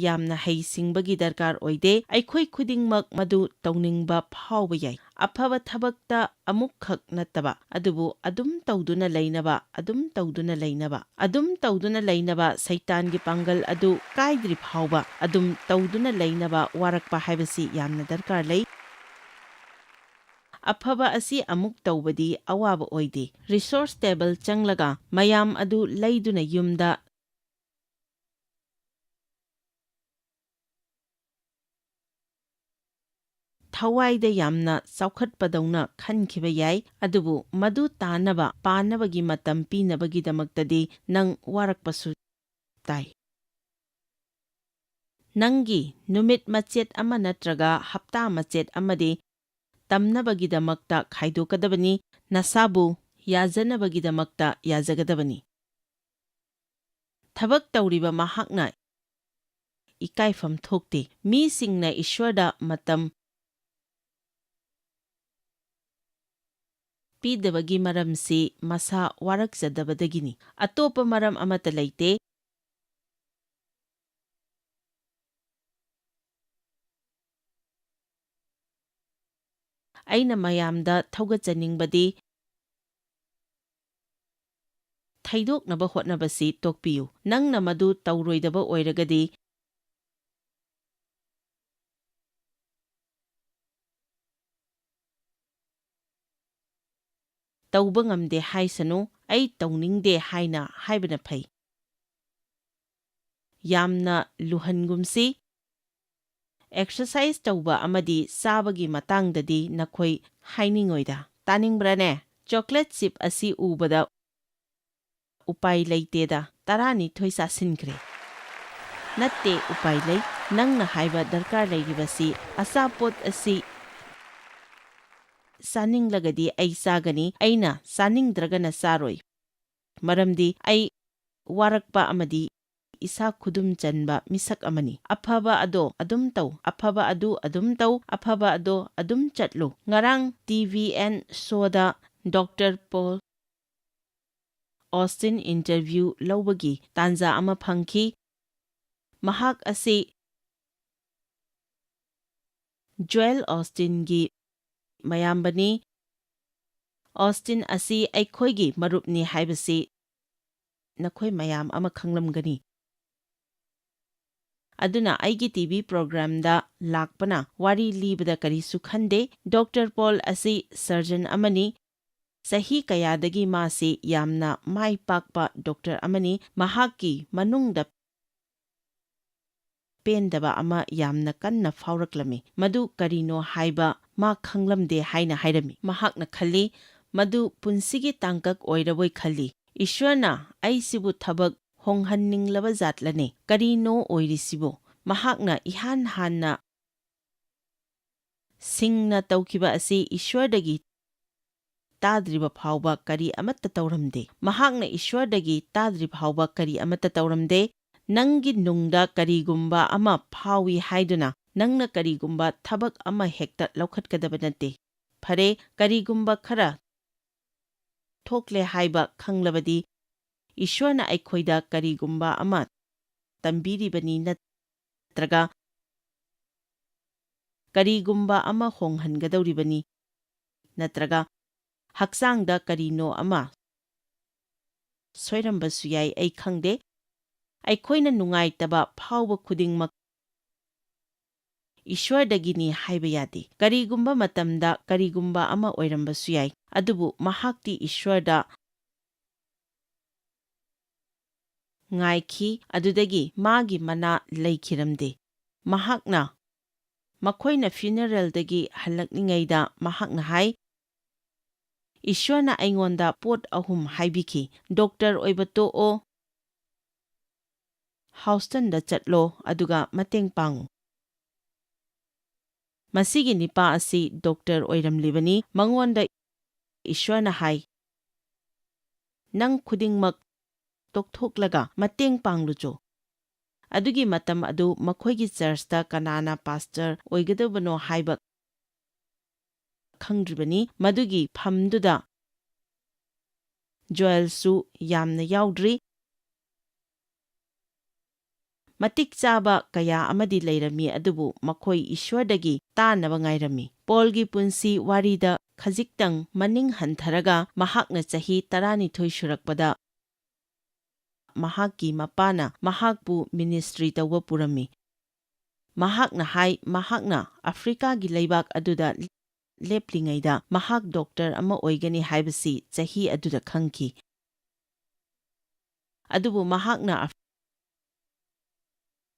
ꯌꯥꯝꯅ ꯍꯩꯁꯤꯡꯕꯒꯤ ꯗꯔꯀꯥꯔ ꯑꯣꯏꯗꯦ꯫ ꯑꯩꯈꯣꯏ ꯈꯨꯗꯤꯡꯃꯛ ꯃꯗꯨ ꯇꯧꯅꯤꯡꯕ ꯐꯥꯎꯕ ꯌꯥꯏ꯫ ꯑꯐꯕ ꯊꯕꯛꯇ ꯑꯃꯨꯛꯈꯛ ꯅꯠꯇꯕ, ꯑꯗꯨꯕꯨ ꯑꯗꯨꯝ ꯇꯧꯗꯨꯅ ꯂꯩꯅꯕ, ꯑꯗꯨꯝ ꯇꯧꯗꯨꯅ ꯂꯩꯅꯕ, ꯑꯗꯨꯝ ꯇꯧꯗꯨꯅ ꯂꯩꯅꯕ, ꯁꯩꯇꯥꯟꯒꯤ ꯄꯥꯡꯒꯜ ꯑꯗꯨ ꯀꯥꯏꯗ꯭ꯔꯤ ꯐꯥꯎꯕ ꯑꯗꯨꯝ ꯇꯧꯗꯨꯅ ꯂꯩꯅꯕ ꯋꯥꯔꯛꯄ ꯍꯥꯏꯕꯁꯤ ꯌꯥꯝꯅ ꯗꯔꯀꯥꯔ ꯂꯩ꯫ ꯑꯐꯕ ꯑꯁꯤ ꯑꯃꯨꯛ ꯇꯧꯕꯗꯤ ꯑꯋꯥꯕ ꯑꯣꯏꯗꯦ꯫ ꯔꯤꯁꯣꯔꯁ ꯇꯦꯕꯜ ꯆꯪꯂꯒ ꯃꯌꯥꯝ ꯑꯗꯨ ꯂꯩꯗꯨꯅ ꯌꯨꯝꯗ ꯊꯋꯥꯏꯗ ꯌꯥꯝꯅ ꯆꯥꯎꯈꯠꯄꯗꯧꯅ ꯈꯟꯈꯤꯕ ꯌꯥꯏ, ꯑꯗꯨꯕꯨ ꯃꯗꯨ ꯇꯥꯅꯕ, ꯄꯥꯅꯕꯒꯤ ꯃꯇꯝ ꯄꯤꯅꯕꯒꯤꯗꯃꯛꯇꯗꯤ ꯅꯪ ꯋꯥꯔꯛꯄꯁꯨ ꯇꯥꯏ꯫ ꯅꯪꯒꯤ ꯅꯨꯃꯤꯠ ꯃꯆꯦꯠ ꯑꯃ ꯅꯠꯇ꯭ꯔꯒ ꯍꯞꯇꯥ ꯃꯆꯦꯠ ꯑꯃꯗꯤ ꯇꯝꯅꯕꯒꯤꯗꯃꯛꯇ ꯈꯥꯏꯗꯣꯛꯀꯗꯕꯅꯤ, ꯅꯁꯥꯕꯨ ꯌꯥꯖꯅꯕꯒꯤꯗꯃꯛꯇ ꯌꯥꯖꯒꯗꯕꯅꯤ꯫ ꯊꯕꯛ ꯇꯧꯔꯤꯕ ꯃꯍꯥꯛꯅ ꯏꯀꯥꯏꯐꯝ ꯊꯣꯛꯇꯦ꯫ ꯃꯤꯁꯤꯡꯅ ꯏꯁ꯭ꯋꯔꯗ ꯃꯇꯝ ꯄꯤꯗꯕꯒꯤ ꯃꯔꯝꯁꯤ ꯃꯁꯥ ꯋꯥꯔꯛꯆꯗꯕꯗꯒꯤꯅꯤ꯫ ꯑꯇꯣꯞꯄ ꯃꯔꯝ ꯑꯃꯠꯇ ꯂꯩꯇꯦ꯫ ꯑꯩꯅ ꯃꯌꯥꯝꯗ ꯊꯧꯒꯠꯆꯅꯤꯡꯕꯗꯤ, ꯊꯩꯗꯣꯛꯅꯕ ꯍꯣꯠꯅꯕꯁꯤ ꯇꯣꯛꯄꯤꯌꯨ꯫ ꯅꯪꯅ ꯃꯗꯨ ꯇꯧꯔꯣꯏꯗꯕ ꯑꯣꯏꯔꯒꯗꯤ, "ꯇꯧꯕ ꯉꯝꯗꯦ" ꯍꯥꯏꯁꯅꯨ, "ꯑꯩ ꯇꯧꯅꯤꯡꯗꯦ" ꯍꯥꯏꯅ ꯍꯥꯏꯕꯅ ꯐꯩ꯫ ꯌꯥꯝꯅ ꯂꯨꯍꯟꯒꯨꯝꯁꯤ꯫ ꯑꯦꯛꯁꯔꯁꯥꯏꯖ ꯇꯧꯕ ꯑꯃꯗꯤ ꯆꯥꯕꯒꯤ ꯃꯇꯥꯡꯗꯗꯤ ꯅꯈꯣꯏ ꯍꯥꯏꯅꯤꯡꯉꯣꯏꯗ꯫ ꯇꯥꯅꯤꯡꯕ꯭ꯔꯥꯅꯦ? ꯆꯣꯀ꯭ꯂꯦꯠ ꯆꯤꯞ ꯑꯁꯤ ꯎꯕꯗ ꯎꯄꯥꯏ ꯂꯩꯇꯦꯗ, ꯇꯔꯥꯅꯤꯊꯣꯏ ꯆꯥꯁꯤꯟꯈ꯭ꯔꯦ꯫ ꯅꯠꯇꯦ, ꯎꯄꯥꯏ ꯂꯩ꯫ ꯅꯪꯅ ꯍꯥꯏꯕ ꯗꯔꯀꯥꯔ ꯂꯩꯔꯤꯕꯁꯤ ꯑꯆꯥꯄꯣꯠ ꯑꯁꯤ ꯆꯥꯅꯤꯡꯂꯒꯗꯤ ꯑꯩ ꯆꯥꯒꯅꯤ, ꯑꯩꯅ ꯆꯥꯅꯤꯡꯗ꯭ꯔꯒꯅ ꯆꯥꯔꯣꯏ꯫ ꯃꯔꯝꯗꯤ ꯑꯩ ꯋꯥꯔꯛꯄ ꯑꯃꯗꯤ ꯏꯁꯥ ꯈꯨꯗꯨꯝ ꯆꯟꯕ ꯃꯤꯁꯛ ꯑꯃꯅꯤ꯫ "ꯑꯐꯕ ꯑꯗꯣ ꯑꯗꯨꯝ ꯇꯧ, ꯑꯐꯕ ꯑꯗꯨ ꯑꯗꯨꯝ ꯇꯧ, ꯑꯐꯕ ꯑꯗꯣ ꯑꯗꯨꯝ ꯆꯠꯂꯨ"꯫ ꯉꯔꯥꯡ ꯇꯤ ꯚꯤ ꯑꯦꯟ ꯁꯣꯗ ꯗꯣꯛꯇꯔ ꯄꯣꯜ ꯑꯣꯁꯇꯤꯟ ꯏꯟꯇꯔꯚ꯭ꯌꯨ ꯂꯧꯕꯒꯤ ꯇꯥꯟꯖꯥ ꯑꯃ ꯐꯪꯈꯤ꯫ ꯃꯍꯥꯛ ꯑꯁꯤ ꯖꯣꯌꯦꯜ ꯑꯣꯁꯇꯤꯟꯒꯤ ꯃꯌꯥꯝꯕꯅꯤ꯫ ꯑꯣꯁꯇꯤꯟ ꯑꯁꯤ ꯑꯩꯈꯣꯏꯒꯤ ꯃꯔꯨꯞꯅꯤ ꯍꯥꯏꯕꯁꯤ ꯅꯈꯣꯏ ꯃꯌꯥꯝ ꯑꯃ ꯈꯪꯂꯝꯒꯅꯤ꯫ ꯑꯗꯨꯅ ꯑꯩꯒꯤ ꯇꯤ ꯚꯤ ꯄ꯭ꯔꯣꯒ꯭ꯔꯥꯝꯗ ꯂꯥꯛꯄꯅ ꯋꯥꯔꯤ ꯂꯤꯕꯗ ꯀꯔꯤꯁꯨ ꯈꯟꯗꯦ꯫ ꯗꯣꯛꯇꯔ ꯄꯣꯜ ꯑꯁꯤ ꯁꯔꯖꯟ ꯑꯃꯅꯤ꯫ ꯆꯍꯤ ꯀꯌꯥꯗꯒꯤ ꯃꯥꯁꯤ ꯌꯥꯝꯅ ꯃꯥꯏ ꯄꯥꯛꯄ ꯗꯣꯛꯇꯔ ꯑꯃꯅꯤ꯫ ꯃꯍꯥꯛꯀꯤ ꯃꯅꯨꯡꯗ ꯄꯦꯟꯗꯕ ꯑꯃ ꯌꯥꯝꯅ ꯀꯟꯅ ꯐꯥꯎꯔꯛꯂꯝꯃꯤ꯫ ꯃꯗꯨ ꯀꯔꯤꯅꯣ ꯍꯥꯏꯕ ꯃꯥ ꯈꯪꯂꯝꯗꯦ ꯍꯥꯏꯅ ꯍꯥꯏꯔꯝꯃꯤ꯫ ꯃꯍꯥꯛꯅ ꯈꯜꯂꯤ, "ꯃꯗꯨ ꯄꯨꯟꯁꯤꯒꯤ ꯇꯥꯡꯀꯛ ꯑꯣꯏꯔꯕꯣꯏ ꯈꯜꯂꯤ꯫ ꯏꯁ꯭ꯋꯔꯅ ꯑꯩꯁꯤꯕꯨ ꯊꯕꯛ ꯍꯣꯡꯍꯟꯅꯤꯡꯂꯕ ꯖꯥꯠꯂꯅꯦ? ꯀꯔꯤꯅꯣ ꯑꯣꯏꯔꯤꯁꯤꯕꯣ?" ꯃꯍꯥꯛꯅ ꯏꯍꯥꯟ ꯍꯥꯟꯅ ꯁꯤꯡꯅ ꯇꯧꯈꯤꯕ ꯑꯁꯤ ꯏꯁ꯭ꯋꯔꯗꯒꯤ ꯇꯥꯗ꯭ꯔꯤꯕ ꯐꯥꯎꯕ ꯀꯔꯤ ꯑꯃꯠꯇ ꯇꯧꯔꯝꯗꯦ꯫ ꯃꯍꯥꯛꯅ ꯏꯁ꯭ꯋꯔꯗꯒꯤ ꯇꯥꯗ꯭ꯔꯤ ꯐꯥꯎꯕ ꯀꯔꯤ ꯑꯃꯠꯇ ꯇꯧꯔꯝꯗꯦ꯫ ꯅꯪꯒꯤ ꯅꯨꯡꯗ ꯀꯔꯤꯒꯨꯝꯕ ꯑꯃ ꯐꯥꯎꯏ ꯍꯥꯏꯗꯨꯅ ꯅꯪꯅ ꯀꯔꯤꯒꯨꯝꯕ ꯊꯕꯛ ꯑꯃ ꯍꯦꯛꯇ ꯂꯧꯈꯠꯀꯗꯕ ꯅꯠꯇꯦ꯫ ꯐꯔꯦ, ꯀꯔꯤꯒꯨꯝꯕ ꯈꯔ ꯊꯣꯛꯂꯦ ꯍꯥꯏꯕ ꯈꯪꯂꯕꯗꯤ, ꯏꯁ꯭ꯋꯔꯅ ꯑꯩꯈꯣꯏꯗ ꯀꯔꯤꯒꯨꯝꯕ ꯑꯃ ꯇꯝꯕꯤꯔꯤꯕꯅꯤ ꯅꯠꯇ꯭ꯔꯒ ꯀꯔꯤꯒꯨꯝꯕ ꯑꯃ ꯍꯣꯡꯍꯟꯒꯗꯧꯔꯤꯕꯅꯤ ꯅꯠꯇ꯭ꯔꯒ ꯍꯛꯆꯥꯡꯗ ꯀꯔꯤꯅꯣ ꯑꯃ ꯁꯣꯏꯔꯝꯕꯁꯨ ꯌꯥꯏ, ꯑꯩ ꯈꯪꯗꯦ꯫ ꯑꯩꯈꯣꯏꯅ ꯅꯨꯡꯉꯥꯏꯇꯕ ꯐꯥꯎꯕ ꯈꯨꯗꯤꯡꯃꯛ ꯏꯁ꯭ꯋꯔꯗꯒꯤꯅꯤ ꯍꯥꯏꯕ ꯌꯥꯗꯦ꯫ ꯀꯔꯤꯒꯨꯝꯕ ꯃꯇꯝꯗ ꯀꯔꯤꯒꯨꯝꯕ ꯑꯃ ꯑꯣꯏꯔꯝꯕꯁꯨ ꯌꯥꯏ, ꯑꯗꯨꯕꯨ ꯃꯍꯥꯛꯇꯤ ꯏꯁ꯭ꯋꯔꯗ ꯉꯥꯏꯈꯤ, ꯑꯗꯨꯗꯒꯤ ꯃꯥꯒꯤ ꯃꯅꯥ ꯂꯩꯈꯤꯔꯝꯗꯦ꯫ ꯃꯍꯥꯛꯅ, ꯃꯈꯣꯏꯅ ꯐ꯭ꯌꯨꯅꯔꯦꯜꯗꯒꯤ ꯍꯜꯂꯛꯂꯤꯉꯩꯗ ꯃꯍꯥꯛꯅ ꯍꯥꯏ, "ꯏꯁ꯭ꯋꯔꯅ ꯑꯩꯉꯣꯟꯗ ꯄꯣꯠ ꯑꯍꯨꯝ ꯍꯥꯏꯕꯤꯈꯤ, ꯗꯣꯛꯇꯔ ꯑꯣꯏꯕ ꯇꯣꯛꯑꯣ, ꯍꯥꯎꯁꯇꯟꯗ ꯆꯠꯂꯣ, ꯑꯗꯨꯒ ꯃꯇꯦꯡ ꯄꯥꯡꯉꯨ"꯫ ꯃꯁꯤꯒꯤ ꯅꯤꯄꯥ ꯑꯁꯤ ꯗꯣꯛꯇꯔ ꯑꯣꯏꯔꯝꯂꯤꯕꯅꯤ꯫ ꯃꯉꯣꯟꯗ ꯏꯁ꯭ꯋꯔꯅ ꯍꯥꯏ, "ꯅꯪ ꯈꯨꯗꯤꯡꯃꯛ ꯇꯣꯛꯊꯣꯛꯂꯒ ꯃꯇꯦꯡ ꯄꯥꯡꯂꯨꯆꯣ"꯫ ꯑꯗꯨꯒꯤ ꯃꯇꯝ ꯑꯗꯨ ꯃꯈꯣꯏꯒꯤ ꯆꯔꯆꯇ ꯀꯅꯥꯅ ꯄꯥꯁꯇꯔ ꯑꯣꯏꯒꯗꯕꯅꯣ ꯍꯥꯏꯕ ꯈꯪꯗ꯭ꯔꯤꯕꯅꯤ꯫ ꯃꯗꯨꯒꯤ ꯐꯝꯗꯨꯗ ꯖꯣꯑꯦꯜꯁꯨ ꯌꯥꯝꯅ ꯌꯥꯎꯗ꯭ꯔꯤ꯫ ꯃꯇꯤꯛ ꯆꯥꯕ ꯀꯌꯥ ꯑꯃꯗꯤ ꯂꯩꯔꯝꯃꯤ, ꯑꯗꯨꯕꯨ ꯃꯈꯣꯏ ꯏꯁ꯭ꯋꯔꯗꯒꯤ ꯇꯥꯅꯕ ꯉꯥꯏꯔꯝꯃꯤ꯫ ꯄꯣꯜꯒꯤ ꯄꯨꯟꯁꯤ ꯋꯥꯔꯤꯗ ꯈꯖꯤꯛꯇꯪ ꯃꯅꯤꯡ ꯍꯟꯊꯔꯒ, ꯃꯍꯥꯛꯅ ꯆꯍꯤ ꯇꯔꯥꯅꯤꯊꯣꯏ ꯁꯨꯔꯛꯄꯗ ꯃꯍꯥꯛꯀꯤ ꯃꯄꯥꯅ ꯃꯍꯥꯛꯄꯨ ꯃꯤꯅꯤꯁꯇ꯭ꯔꯤ ꯇꯧꯕ ꯄꯨꯔꯝꯃꯤ꯫ ꯃꯍꯥꯛꯅ ꯍꯥꯏ, ꯃꯍꯥꯛꯅ ꯑꯐ꯭ꯔꯤꯀꯥꯒꯤ ꯂꯩꯕꯥꯛ ꯑꯗꯨꯗ ꯂꯦꯞꯂꯤꯉꯩꯗ ꯃꯍꯥꯛ ꯗꯣꯛꯇꯔ ꯑꯃ ꯑꯣꯏꯒꯅꯤ ꯍꯥꯏꯕꯁꯤ ꯆꯍꯤ ꯑꯗꯨꯗ ꯈꯪꯈꯤ꯫ ꯑꯗꯨꯕꯨ ꯃꯍꯥꯛꯅ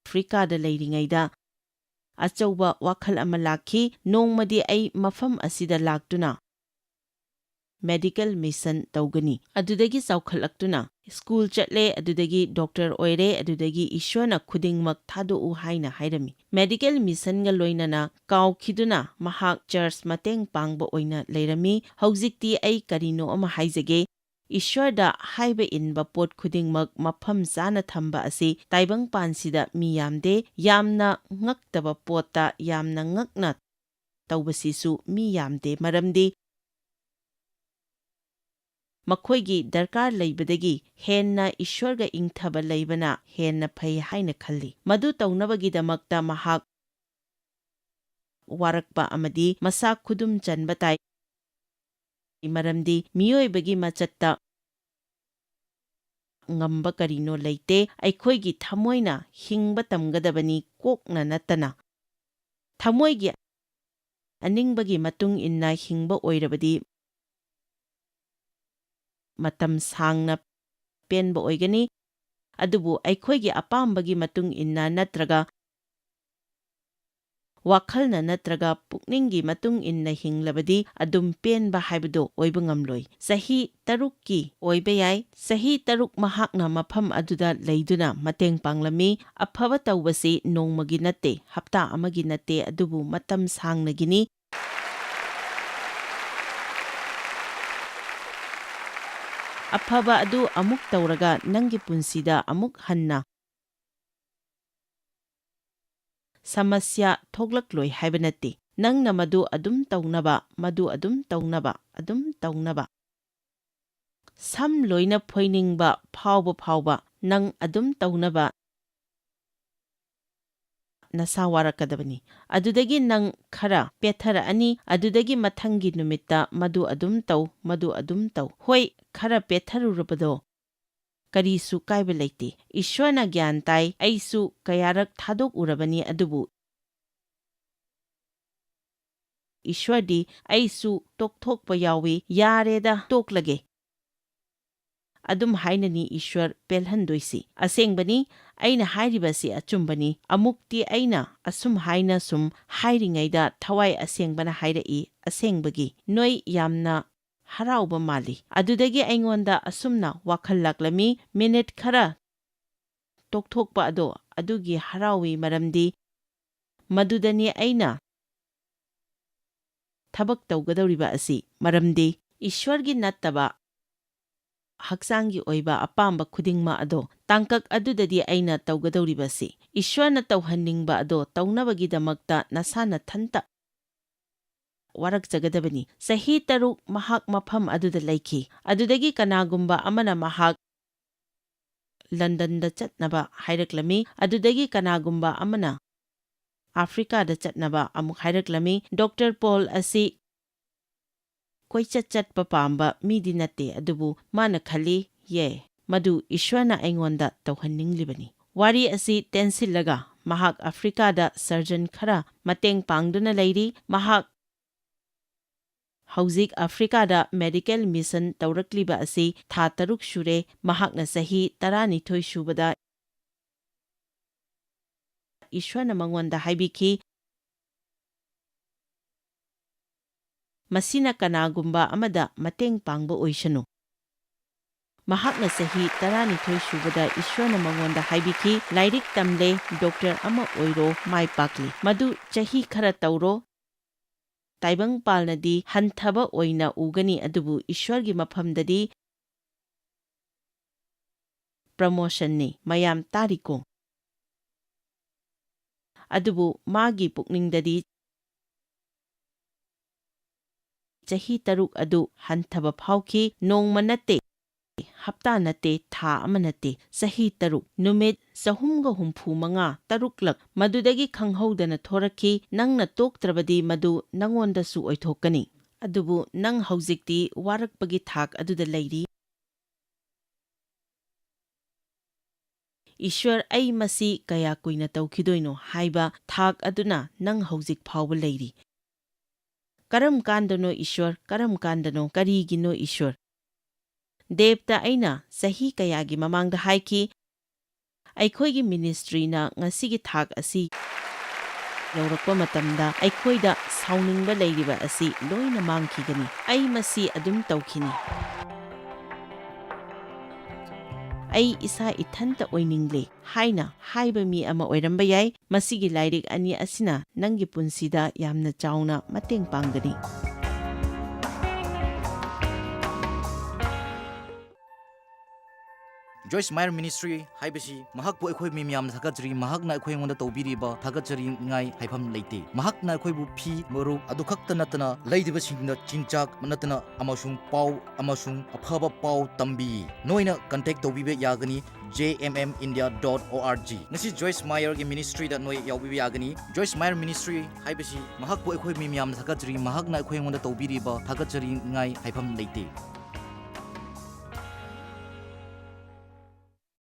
ꯑꯐ꯭ꯔꯤꯀꯥꯗ ꯂꯩꯔꯤꯉꯩꯗ ꯑꯆꯧꯕ ꯋꯥꯈꯜ ꯑꯃ ꯂꯥꯛꯈꯤ꯫ "ꯅꯣꯡꯃꯗꯤ ꯑꯩ ꯃꯐꯝ ꯑꯁꯤꯗ ꯂꯥꯛꯇꯨꯅ ꯃꯦꯗꯤꯀꯦꯜ ꯃꯤꯁꯟ ꯇꯧꯒꯅꯤ꯫" ꯑꯗꯨꯗꯒꯤ ꯆꯥꯎꯈꯠꯂꯛꯇꯨꯅ ꯁ꯭ꯀꯨꯜ ꯆꯠꯂꯦ, ꯑꯗꯨꯗꯒꯤ ꯗꯣꯛꯇꯔ ꯑꯣꯏꯔꯦ, ꯑꯗꯨꯗꯒꯤ ꯏꯁ꯭ꯋꯔꯅ ꯈꯨꯗꯤꯡꯃꯛ ꯊꯥꯗꯣꯛꯎ ꯍꯥꯏꯅ ꯍꯥꯏꯔꯝꯃꯤ꯫ ꯃꯦꯗꯤꯀꯦꯜ ꯃꯤꯁꯟꯒ ꯂꯣꯏꯅꯅ ꯀꯥꯎꯈꯤꯗꯨꯅ ꯃꯍꯥꯛ ꯆꯔꯆ ꯃꯇꯦꯡ ꯄꯥꯡꯕ ꯑꯣꯏꯅ ꯂꯩꯔꯝꯃꯤ꯫ ꯍꯧꯖꯤꯛꯇꯤ ꯑꯩ ꯀꯔꯤꯅꯣ ꯑꯃ ꯍꯥꯏꯖꯒꯦ꯫ ꯏꯁ꯭ꯋꯔꯗ ꯍꯥꯏꯕ ꯏꯟꯕ ꯄꯣꯠ ꯈꯨꯗꯤꯡꯃꯛ ꯃꯐꯝ ꯆꯥꯅ ꯊꯝꯕ ꯑꯁꯤ ꯇꯥꯏꯕꯪꯄꯥꯟꯁꯤꯗ ꯃꯤ ꯌꯥꯝꯗꯦ꯫ ꯌꯥꯝꯅ ꯉꯛꯇꯕ ꯄꯣꯠꯇ ꯌꯥꯝꯅ ꯉꯛꯅ ꯇꯧꯕꯁꯤꯁꯨ ꯃꯤ ꯌꯥꯝꯗꯦ, ꯃꯔꯝꯗꯤ ꯃꯈꯣꯏꯒꯤ ꯗꯔꯀꯥꯔ ꯂꯩꯕꯗꯒꯤ ꯍꯦꯟꯅ ꯏꯁ꯭ꯋꯔꯒ ꯏꯪꯊꯕ ꯂꯩꯕꯅ ꯍꯦꯟꯅ ꯐꯩ ꯍꯥꯏꯅ ꯈꯜꯂꯤ꯫ ꯃꯗꯨ ꯇꯧꯅꯕꯒꯤꯗꯃꯛꯇ ꯃꯍꯥꯛ ꯋꯥꯔꯛꯄ ꯑꯃꯗꯤ ꯃꯁꯥ ꯈꯨꯗꯨꯝ ꯆꯟꯕ ꯇꯥꯏ, ꯃꯔꯝꯗꯤ ꯃꯤꯑꯣꯏꯕꯒꯤ ꯃꯆꯠꯇ ꯉꯝꯕ ꯀꯔꯤꯅꯣ ꯂꯩꯇꯦ꯫ ꯑꯩꯈꯣꯏꯒꯤ ꯊꯃꯣꯏꯅ ꯍꯤꯡꯕ ꯇꯝꯒꯗꯕꯅꯤ, ꯀꯣꯛꯅ ꯅꯠꯇꯅ꯫ ꯊꯃꯣꯏꯒꯤ ꯑꯅꯤꯡꯕꯒꯤ ꯃꯇꯨꯡ ꯏꯟꯅ ꯍꯤꯡꯕ ꯑꯣꯏꯔꯕꯗꯤ ꯃꯇꯝ ꯁꯥꯡꯅ ꯄꯦꯟꯕ ꯑꯣꯏꯒꯅꯤ, ꯑꯗꯨꯕꯨ ꯑꯩꯈꯣꯏꯒꯤ ꯑꯄꯥꯝꯕꯒꯤ ꯃꯇꯨꯡ ꯏꯟꯅ ꯅꯠꯇ꯭ꯔꯒ ꯋꯥꯈꯜꯅ ꯅꯠꯇ꯭ꯔꯒ ꯄꯨꯛꯅꯤꯡꯒꯤ ꯃꯇꯨꯡ ꯏꯟꯅ ꯍꯤꯡꯂꯕꯗꯤ ꯑꯗꯨꯝ ꯄꯦꯟꯕ ꯍꯥꯏꯕꯗꯨ ꯑꯣꯏꯕ ꯉꯝꯂꯣꯏ꯫ ꯆꯍꯤ ꯇꯔꯨꯛꯀꯤ ꯑꯣꯏꯕ ꯌꯥꯏ꯫ ꯆꯍꯤ ꯇꯔꯨꯛ ꯃꯍꯥꯛꯅ ꯃꯐꯝ ꯑꯗꯨꯗ ꯂꯩꯗꯨꯅ ꯃꯇꯦꯡ ꯄꯥꯡꯂꯝꯃꯤ꯫ ꯑꯐꯕ ꯇꯧꯕꯁꯤ ꯅꯣꯡꯃꯒꯤ ꯅꯠꯇꯦ, ꯍꯞꯇꯥ ꯑꯃꯒꯤ ꯅꯠꯇꯦ, ꯑꯗꯨꯕꯨ ꯃꯇꯝ ꯁꯥꯡꯅꯒꯤꯅꯤ꯫ ꯑꯐꯕ ꯑꯗꯨ ꯑꯃꯨꯛ ꯇꯧꯔꯒ ꯅꯪꯒꯤ ꯄꯨꯟꯁꯤꯗ ꯑꯃꯨꯛ ꯍꯟꯅ ꯁꯃꯁ꯭ꯌꯥ ꯊꯣꯛꯂꯛꯂꯣꯏ ꯍꯥꯏꯕ ꯅꯠꯇꯦ꯫ ꯅꯪꯅ ꯃꯗꯨ ꯑꯗꯨꯝ ꯇꯧꯅꯕ, ꯃꯗꯨ ꯑꯗꯨꯝ ꯇꯧꯅꯕ, ꯑꯗꯨꯝ ꯇꯧꯅꯕ꯫ ꯁꯝ ꯂꯣꯏꯅ ꯐꯣꯏꯅꯤꯡꯕ ꯐꯥꯎꯕ ꯐꯥꯎꯕ ꯅꯪ ꯑꯗꯨꯝ ꯇꯧꯅꯕ ꯅꯁꯥ ꯋꯥꯔꯛꯀꯗꯕꯅꯤ꯫ ꯑꯗꯨꯗꯒꯤ ꯅꯪ ꯈꯔ ꯄꯦꯠꯊꯔꯛꯑꯅꯤ, ꯑꯗꯨꯗꯒꯤ ꯃꯊꯪꯒꯤ ꯅꯨꯃꯤꯠꯇ ꯃꯗꯨ ꯑꯗꯨꯝ ꯇꯧ, ꯃꯗꯨ ꯑꯗꯨꯝ ꯇꯧ꯫ ꯍꯣꯏ, ꯈꯔ ꯄꯦꯠꯊꯔꯨꯔꯕꯗꯣ ꯀꯔꯤꯁꯨ ꯀꯥꯏꯕ ꯂꯩꯇꯦ꯫ ꯏꯁ꯭ꯋꯔꯅ ꯒ꯭ꯌꯥꯟ ꯇꯥꯏ, ꯑꯩꯁꯨ ꯀꯌꯥꯔꯛ ꯊꯥꯗꯣꯛꯎꯔꯕꯅꯤ, ꯑꯗꯨꯕꯨ ꯏꯁ꯭ꯋꯔꯗꯤ ꯑꯩꯁꯨ ꯇꯣꯛꯊꯣꯛꯄ ꯌꯥꯎꯏ, "ꯌꯥꯔꯦꯗ, ꯇꯣꯛꯂꯒꯦ"꯫ ꯑꯗꯨꯝ ꯍꯥꯏꯅꯅꯤ ꯏꯁ꯭ꯋꯔ ꯄꯦꯜꯍꯟꯗꯣꯏꯁꯤ꯫ ꯑꯁꯦꯡꯕꯅꯤ, ꯑꯩꯅ ꯍꯥꯏꯔꯤꯕꯁꯤ ꯑꯆꯨꯝꯕꯅꯤ꯫ ꯑꯃꯨꯛꯇꯤ ꯑꯩꯅ ꯑꯁꯨꯝ ꯍꯥꯏꯅ ꯁꯨꯝ ꯍꯥꯏꯔꯤꯉꯩꯗ ꯊꯋꯥꯏ ꯑꯁꯦꯡꯕꯅ ꯍꯥꯏꯔꯛꯏ, "ꯑꯁꯦꯡꯕꯒꯤ ꯅꯣꯏ ꯌꯥꯝꯅ ꯍꯔꯥꯎꯕ ꯃꯥꯜꯂꯤ"꯫ ꯑꯗꯨꯗꯒꯤ ꯑꯩꯉꯣꯟꯗ ꯑꯁꯨꯝꯅ ꯋꯥꯈꯜ ꯂꯥꯛꯂꯝꯃꯤ, "ꯃꯤꯅꯤꯠ ꯈꯔ ꯇꯣꯛꯊꯣꯛꯄ ꯑꯗꯣ ꯑꯗꯨꯒꯤ ꯍꯔꯥꯎꯏ, ꯃꯔꯝꯗꯤ ꯃꯗꯨꯗꯅꯤ ꯑꯩꯅ ꯊꯕꯛ ꯇꯧꯒꯗꯧꯔꯤꯕ ꯑꯁꯤ, ꯃꯔꯝꯗꯤ ꯏꯁ꯭ꯋꯔꯒꯤ ꯅꯠꯇꯕ ꯍꯛꯆꯥꯡꯒꯤ ꯑꯣꯏꯕ ꯑꯄꯥꯝꯕ ꯈꯨꯗꯤꯡꯃꯛ ꯑꯗꯣ, ꯇꯥꯡꯀꯛ ꯑꯗꯨꯗꯗꯤ ꯑꯩꯅ ꯇꯧꯒꯗꯧꯔꯤꯕꯁꯤ, ꯏꯁ꯭ꯋꯔꯅ ꯇꯧꯍꯟꯅꯤꯡꯕ ꯑꯗꯣ ꯇꯧꯅꯕꯒꯤꯗꯃꯛꯇ ꯅꯁꯥ ꯅꯊꯟꯇ ꯋꯥꯔꯛꯆꯒꯗꯕꯅꯤ"꯫ ꯆꯍꯤ ꯇꯔꯨꯛ ꯃꯍꯥꯛ ꯃꯐꯝ ꯑꯗꯨꯗ ꯂꯩꯈꯤ꯫ ꯑꯗꯨꯗꯒꯤ ꯀꯅꯥꯒꯨꯝꯕ ꯑꯃꯅ ꯃꯍꯥꯛ ꯂꯟꯗꯟꯗ ꯆꯠꯅꯕ ꯍꯥꯏꯔꯛꯂꯝꯃꯤ꯫ ꯑꯗꯨꯗꯒꯤ ꯀꯅꯥꯒꯨꯝꯕ ꯑꯃꯅ ꯑꯐ꯭ꯔꯤꯀꯥꯗ ꯆꯠꯅꯕ ꯑꯃꯨꯛ ꯍꯥꯏꯔꯛꯂꯝꯃꯤ꯫ ꯗꯣꯛꯇꯔ ꯄꯣꯜ ꯑꯁꯤ ꯀꯣꯏꯆꯠ ꯆꯠꯄ ꯄꯥꯝꯕ ꯃꯤꯗꯤ ꯅꯠꯇꯦ, ꯑꯗꯨꯕꯨ ꯃꯥꯅ ꯈꯜꯂꯤ, "ꯌꯦ, ꯃꯗꯨ ꯏꯁ꯭ꯋꯔꯅ ꯑꯩꯉꯣꯟꯗ ꯇꯧꯍꯟꯅꯤꯡꯂꯤꯕꯅꯤ"꯫ ꯋꯥꯔꯤ ꯑꯁꯤ ꯇꯦꯟꯁꯤꯜꯂꯒ, ꯃꯍꯥꯛ ꯑꯐ꯭ꯔꯤꯀꯥꯗ ꯁꯔꯖꯟ ꯈꯔ ꯃꯇꯦꯡ ꯄꯥꯡꯗꯨꯅ ꯂꯩꯔꯤ꯫ ꯃꯍꯥꯛ ꯍꯧꯖꯤꯛ ꯑꯐ꯭ꯔꯤꯀꯥꯗ ꯃꯦꯗꯤꯀꯦꯜ ꯃꯤꯁꯟ ꯇꯧꯔꯛꯂꯤꯕ ꯑꯁꯤ ꯊꯥ ꯇꯔꯨꯛ ꯁꯨꯔꯦ꯫ ꯃꯍꯥꯛꯅ ꯆꯍꯤ ꯇꯔꯥꯅꯤꯊꯣꯏ ꯁꯨꯕꯗ ꯏꯁ꯭ꯋꯔꯅ ꯃꯉꯣꯟꯗ ꯍꯥꯏꯕꯤꯈꯤ, "ꯃꯁꯤꯅ ꯀꯅꯥꯒꯨꯝꯕ ꯑꯃꯗ ꯃꯇꯦꯡ ꯄꯥꯡꯕ ꯑꯣꯏꯁꯅꯨ"꯫ ꯃꯍꯥꯛꯅ ꯆꯍꯤ ꯇꯔꯥꯅꯤꯊꯣꯏ ꯁꯨꯕꯗ ꯏꯁ꯭ꯋꯔꯅ ꯃꯉꯣꯟꯗ ꯍꯥꯏꯕꯤꯈꯤ, "ꯂꯥꯏꯔꯤꯛ ꯇꯝꯂꯦ, ꯗꯣꯛꯇꯔ ꯑꯃ ꯑꯣꯏꯔꯣ, ꯃꯥꯏ ꯄꯥꯛꯂꯤ꯫ ꯃꯗꯨ ꯆꯍꯤ ꯈꯔ ꯇꯧꯔꯣ"꯫ ꯇꯥꯏꯕꯪꯄꯥꯜꯅꯗꯤ ꯍꯟꯊꯕ ꯑꯣꯏꯅ ꯎꯒꯅꯤ, ꯑꯗꯨꯕꯨ ꯏꯁ꯭ꯋꯔꯒꯤ ꯃꯐꯝꯗꯗꯤ ꯄ꯭ꯔꯃꯣꯁꯟꯅꯤ꯫ ꯃꯌꯥꯝ ꯇꯥꯔꯤꯀꯣ? ꯑꯗꯨꯕꯨ ꯃꯥꯒꯤ ꯄꯨꯛꯅꯤꯡꯗꯗꯤ ꯆꯍꯤ ꯇꯔꯨꯛ ꯑꯗꯨ ꯍꯟꯊꯕ ꯐꯥꯎꯈꯤ꯫ ꯅꯣꯡꯃ ꯅꯠꯇꯦ, ꯍꯞꯇꯥ ꯅꯠꯇꯦ, ꯊꯥ ꯑꯃ ꯅꯠꯇꯦ, ꯆꯍꯤ ꯇꯔꯨꯛ, ꯅꯨꯃꯤꯠ ꯆꯍꯨꯝꯒ ꯍꯨꯝꯐꯨ ꯃꯉꯥ, ꯇꯔꯨꯛꯂꯛ ꯃꯗꯨꯗꯒꯤ ꯈꯪꯍꯧꯗꯅ ꯊꯣꯔꯛꯈꯤ꯫ ꯅꯪꯅ ꯇꯣꯛꯇ꯭ꯔꯕꯗꯤ ꯃꯗꯨ ꯅꯪꯉꯣꯟꯗꯁꯨ ꯑꯣꯏꯊꯣꯛꯀꯅꯤ꯫ ꯑꯗꯨꯕꯨ ꯅꯪ ꯍꯧꯖꯤꯛꯇꯤ ꯋꯥꯔꯛꯄꯒꯤ ꯊꯥꯛ ꯑꯗꯨꯗ ꯂꯩꯔꯤ꯫ ꯏꯁ꯭ꯋꯔ, ꯑꯩ ꯃꯁꯤ ꯀꯌꯥ ꯀꯨꯏꯅ ꯇꯧꯈꯤꯗꯣꯏꯅꯣ ꯍꯥꯏꯕ ꯊꯥꯛ ꯑꯗꯨꯅ ꯅꯪ ꯍꯧꯖꯤꯛ ꯐꯥꯎꯕ ꯂꯩꯔꯤ꯫ ꯀꯔꯝ ꯀꯥꯟꯗꯅꯣ ꯏꯁ꯭ꯋꯔ? ꯀꯔꯝ ꯀꯥꯟꯗꯅꯣ? ꯀꯔꯤꯒꯤꯅꯣ ꯏꯁ꯭ꯋꯔ? ꯗꯦꯕꯇ ꯑꯩꯅ ꯆꯍꯤ ꯀꯌꯥꯒꯤ ꯃꯃꯥꯡꯗ ꯍꯥꯏꯈꯤ, ꯑꯩꯈꯣꯏꯒꯤ ꯃꯤꯅꯤꯁꯇ꯭ꯔꯤꯅ ꯉꯁꯤꯒꯤ ꯊꯥꯛ ꯑꯁꯤ ꯌꯧꯔꯛꯄ ꯃꯇꯝꯗ ꯑꯩꯈꯣꯏꯗ ꯁꯥꯎꯅꯤꯡꯕ ꯂꯩꯔꯤꯕ ꯑꯁꯤ ꯂꯣꯏꯅ ꯃꯥꯡꯈꯤꯒꯅꯤ꯫ ꯑꯩ ꯃꯁꯤ ꯑꯗꯨꯝ ꯇꯧꯈꯤꯅꯤ꯫ "ꯑꯩ ꯏꯁꯥ ꯏꯊꯟꯇ ꯑꯣꯏꯅꯤꯡꯂꯦ" ꯍꯥꯏꯅ ꯍꯥꯏꯕ ꯃꯤ ꯑꯃ ꯑꯣꯏꯔꯝꯕ ꯌꯥꯏ꯫ ꯃꯁꯤꯒꯤ ꯂꯥꯏꯔꯤꯛ ꯑꯅꯤ ꯑꯁꯤꯅ ꯅꯪꯒꯤ ꯄꯨꯟꯁꯤꯗ ꯌꯥꯝꯅ ꯆꯥꯎꯅ ꯃꯇꯦꯡ ꯄꯥꯡꯒꯅꯤ꯫ ꯖꯣꯏꯁ ꯃꯥꯌꯔ ꯃꯤꯅꯤꯁꯇ꯭ꯔꯤ ꯍꯥꯏꯕꯁꯤ ꯃꯍꯥꯛꯄꯨ ꯑꯩꯈꯣꯏ ꯃꯤ ꯃꯌꯥꯝꯅ ꯊꯥꯒꯠꯆꯔꯤ꯫ ꯃꯍꯥꯛꯅ ꯑꯩꯈꯣꯏ ꯑꯩꯉꯣꯟꯗ ꯇꯧꯕꯤꯔꯤꯕ ꯊꯥꯒꯠꯆꯔꯤꯉꯥꯏ ꯍꯥꯏꯐꯝ ꯂꯩꯇꯦ꯫ ꯃꯍꯥꯛꯅ ꯑꯩꯈꯣꯏꯕꯨ ꯐꯤ, ꯃꯔꯨꯞ ꯑꯗꯨ ꯈꯛꯇ ꯅꯠꯇꯅ ꯂꯩꯔꯤꯕꯁꯤꯡꯗ ꯆꯤꯟꯖꯥꯛ ꯅꯠꯇꯅ ꯑꯃꯁꯨꯡ ꯄꯥꯎ ꯑꯃꯁꯨꯡ ꯑꯐꯕ ꯄꯥꯎ ꯇꯝꯕꯤ꯫ ꯅꯣꯏꯅ ꯀꯟꯇꯦꯛ ꯇꯧꯕꯤꯕ ꯌꯥꯒꯅꯤ, J M M India dot O R G꯫ ꯉꯁꯤ ꯖꯣꯏꯁ ꯃꯥꯌꯔꯒꯤ ꯃꯤꯅꯤꯁꯇ꯭ꯔꯤꯗ ꯅꯣꯏ ꯌꯥꯎꯕꯤꯕ ꯌꯥꯒꯅꯤ꯫ ꯖꯣꯏꯁ ꯃꯥꯌꯔ ꯃꯤꯅꯤꯁꯇ꯭ꯔꯤ ꯍꯥꯏꯕꯁꯤ ꯃꯍꯥꯛꯄꯨ ꯑꯩꯈꯣꯏ ꯃꯤ ꯃꯌꯥꯝꯅ ꯊꯥꯒꯠꯆꯔꯤ꯫ ꯃꯍꯥꯛꯅ ꯑꯩꯈꯣꯏ ꯑꯩꯉꯣꯟꯗ ꯇꯧꯕꯤꯔꯤꯕ ꯊꯥꯒꯠꯆꯔꯤꯉꯥꯏ ꯍꯥꯏꯐꯝ ꯂꯩꯇꯦ꯫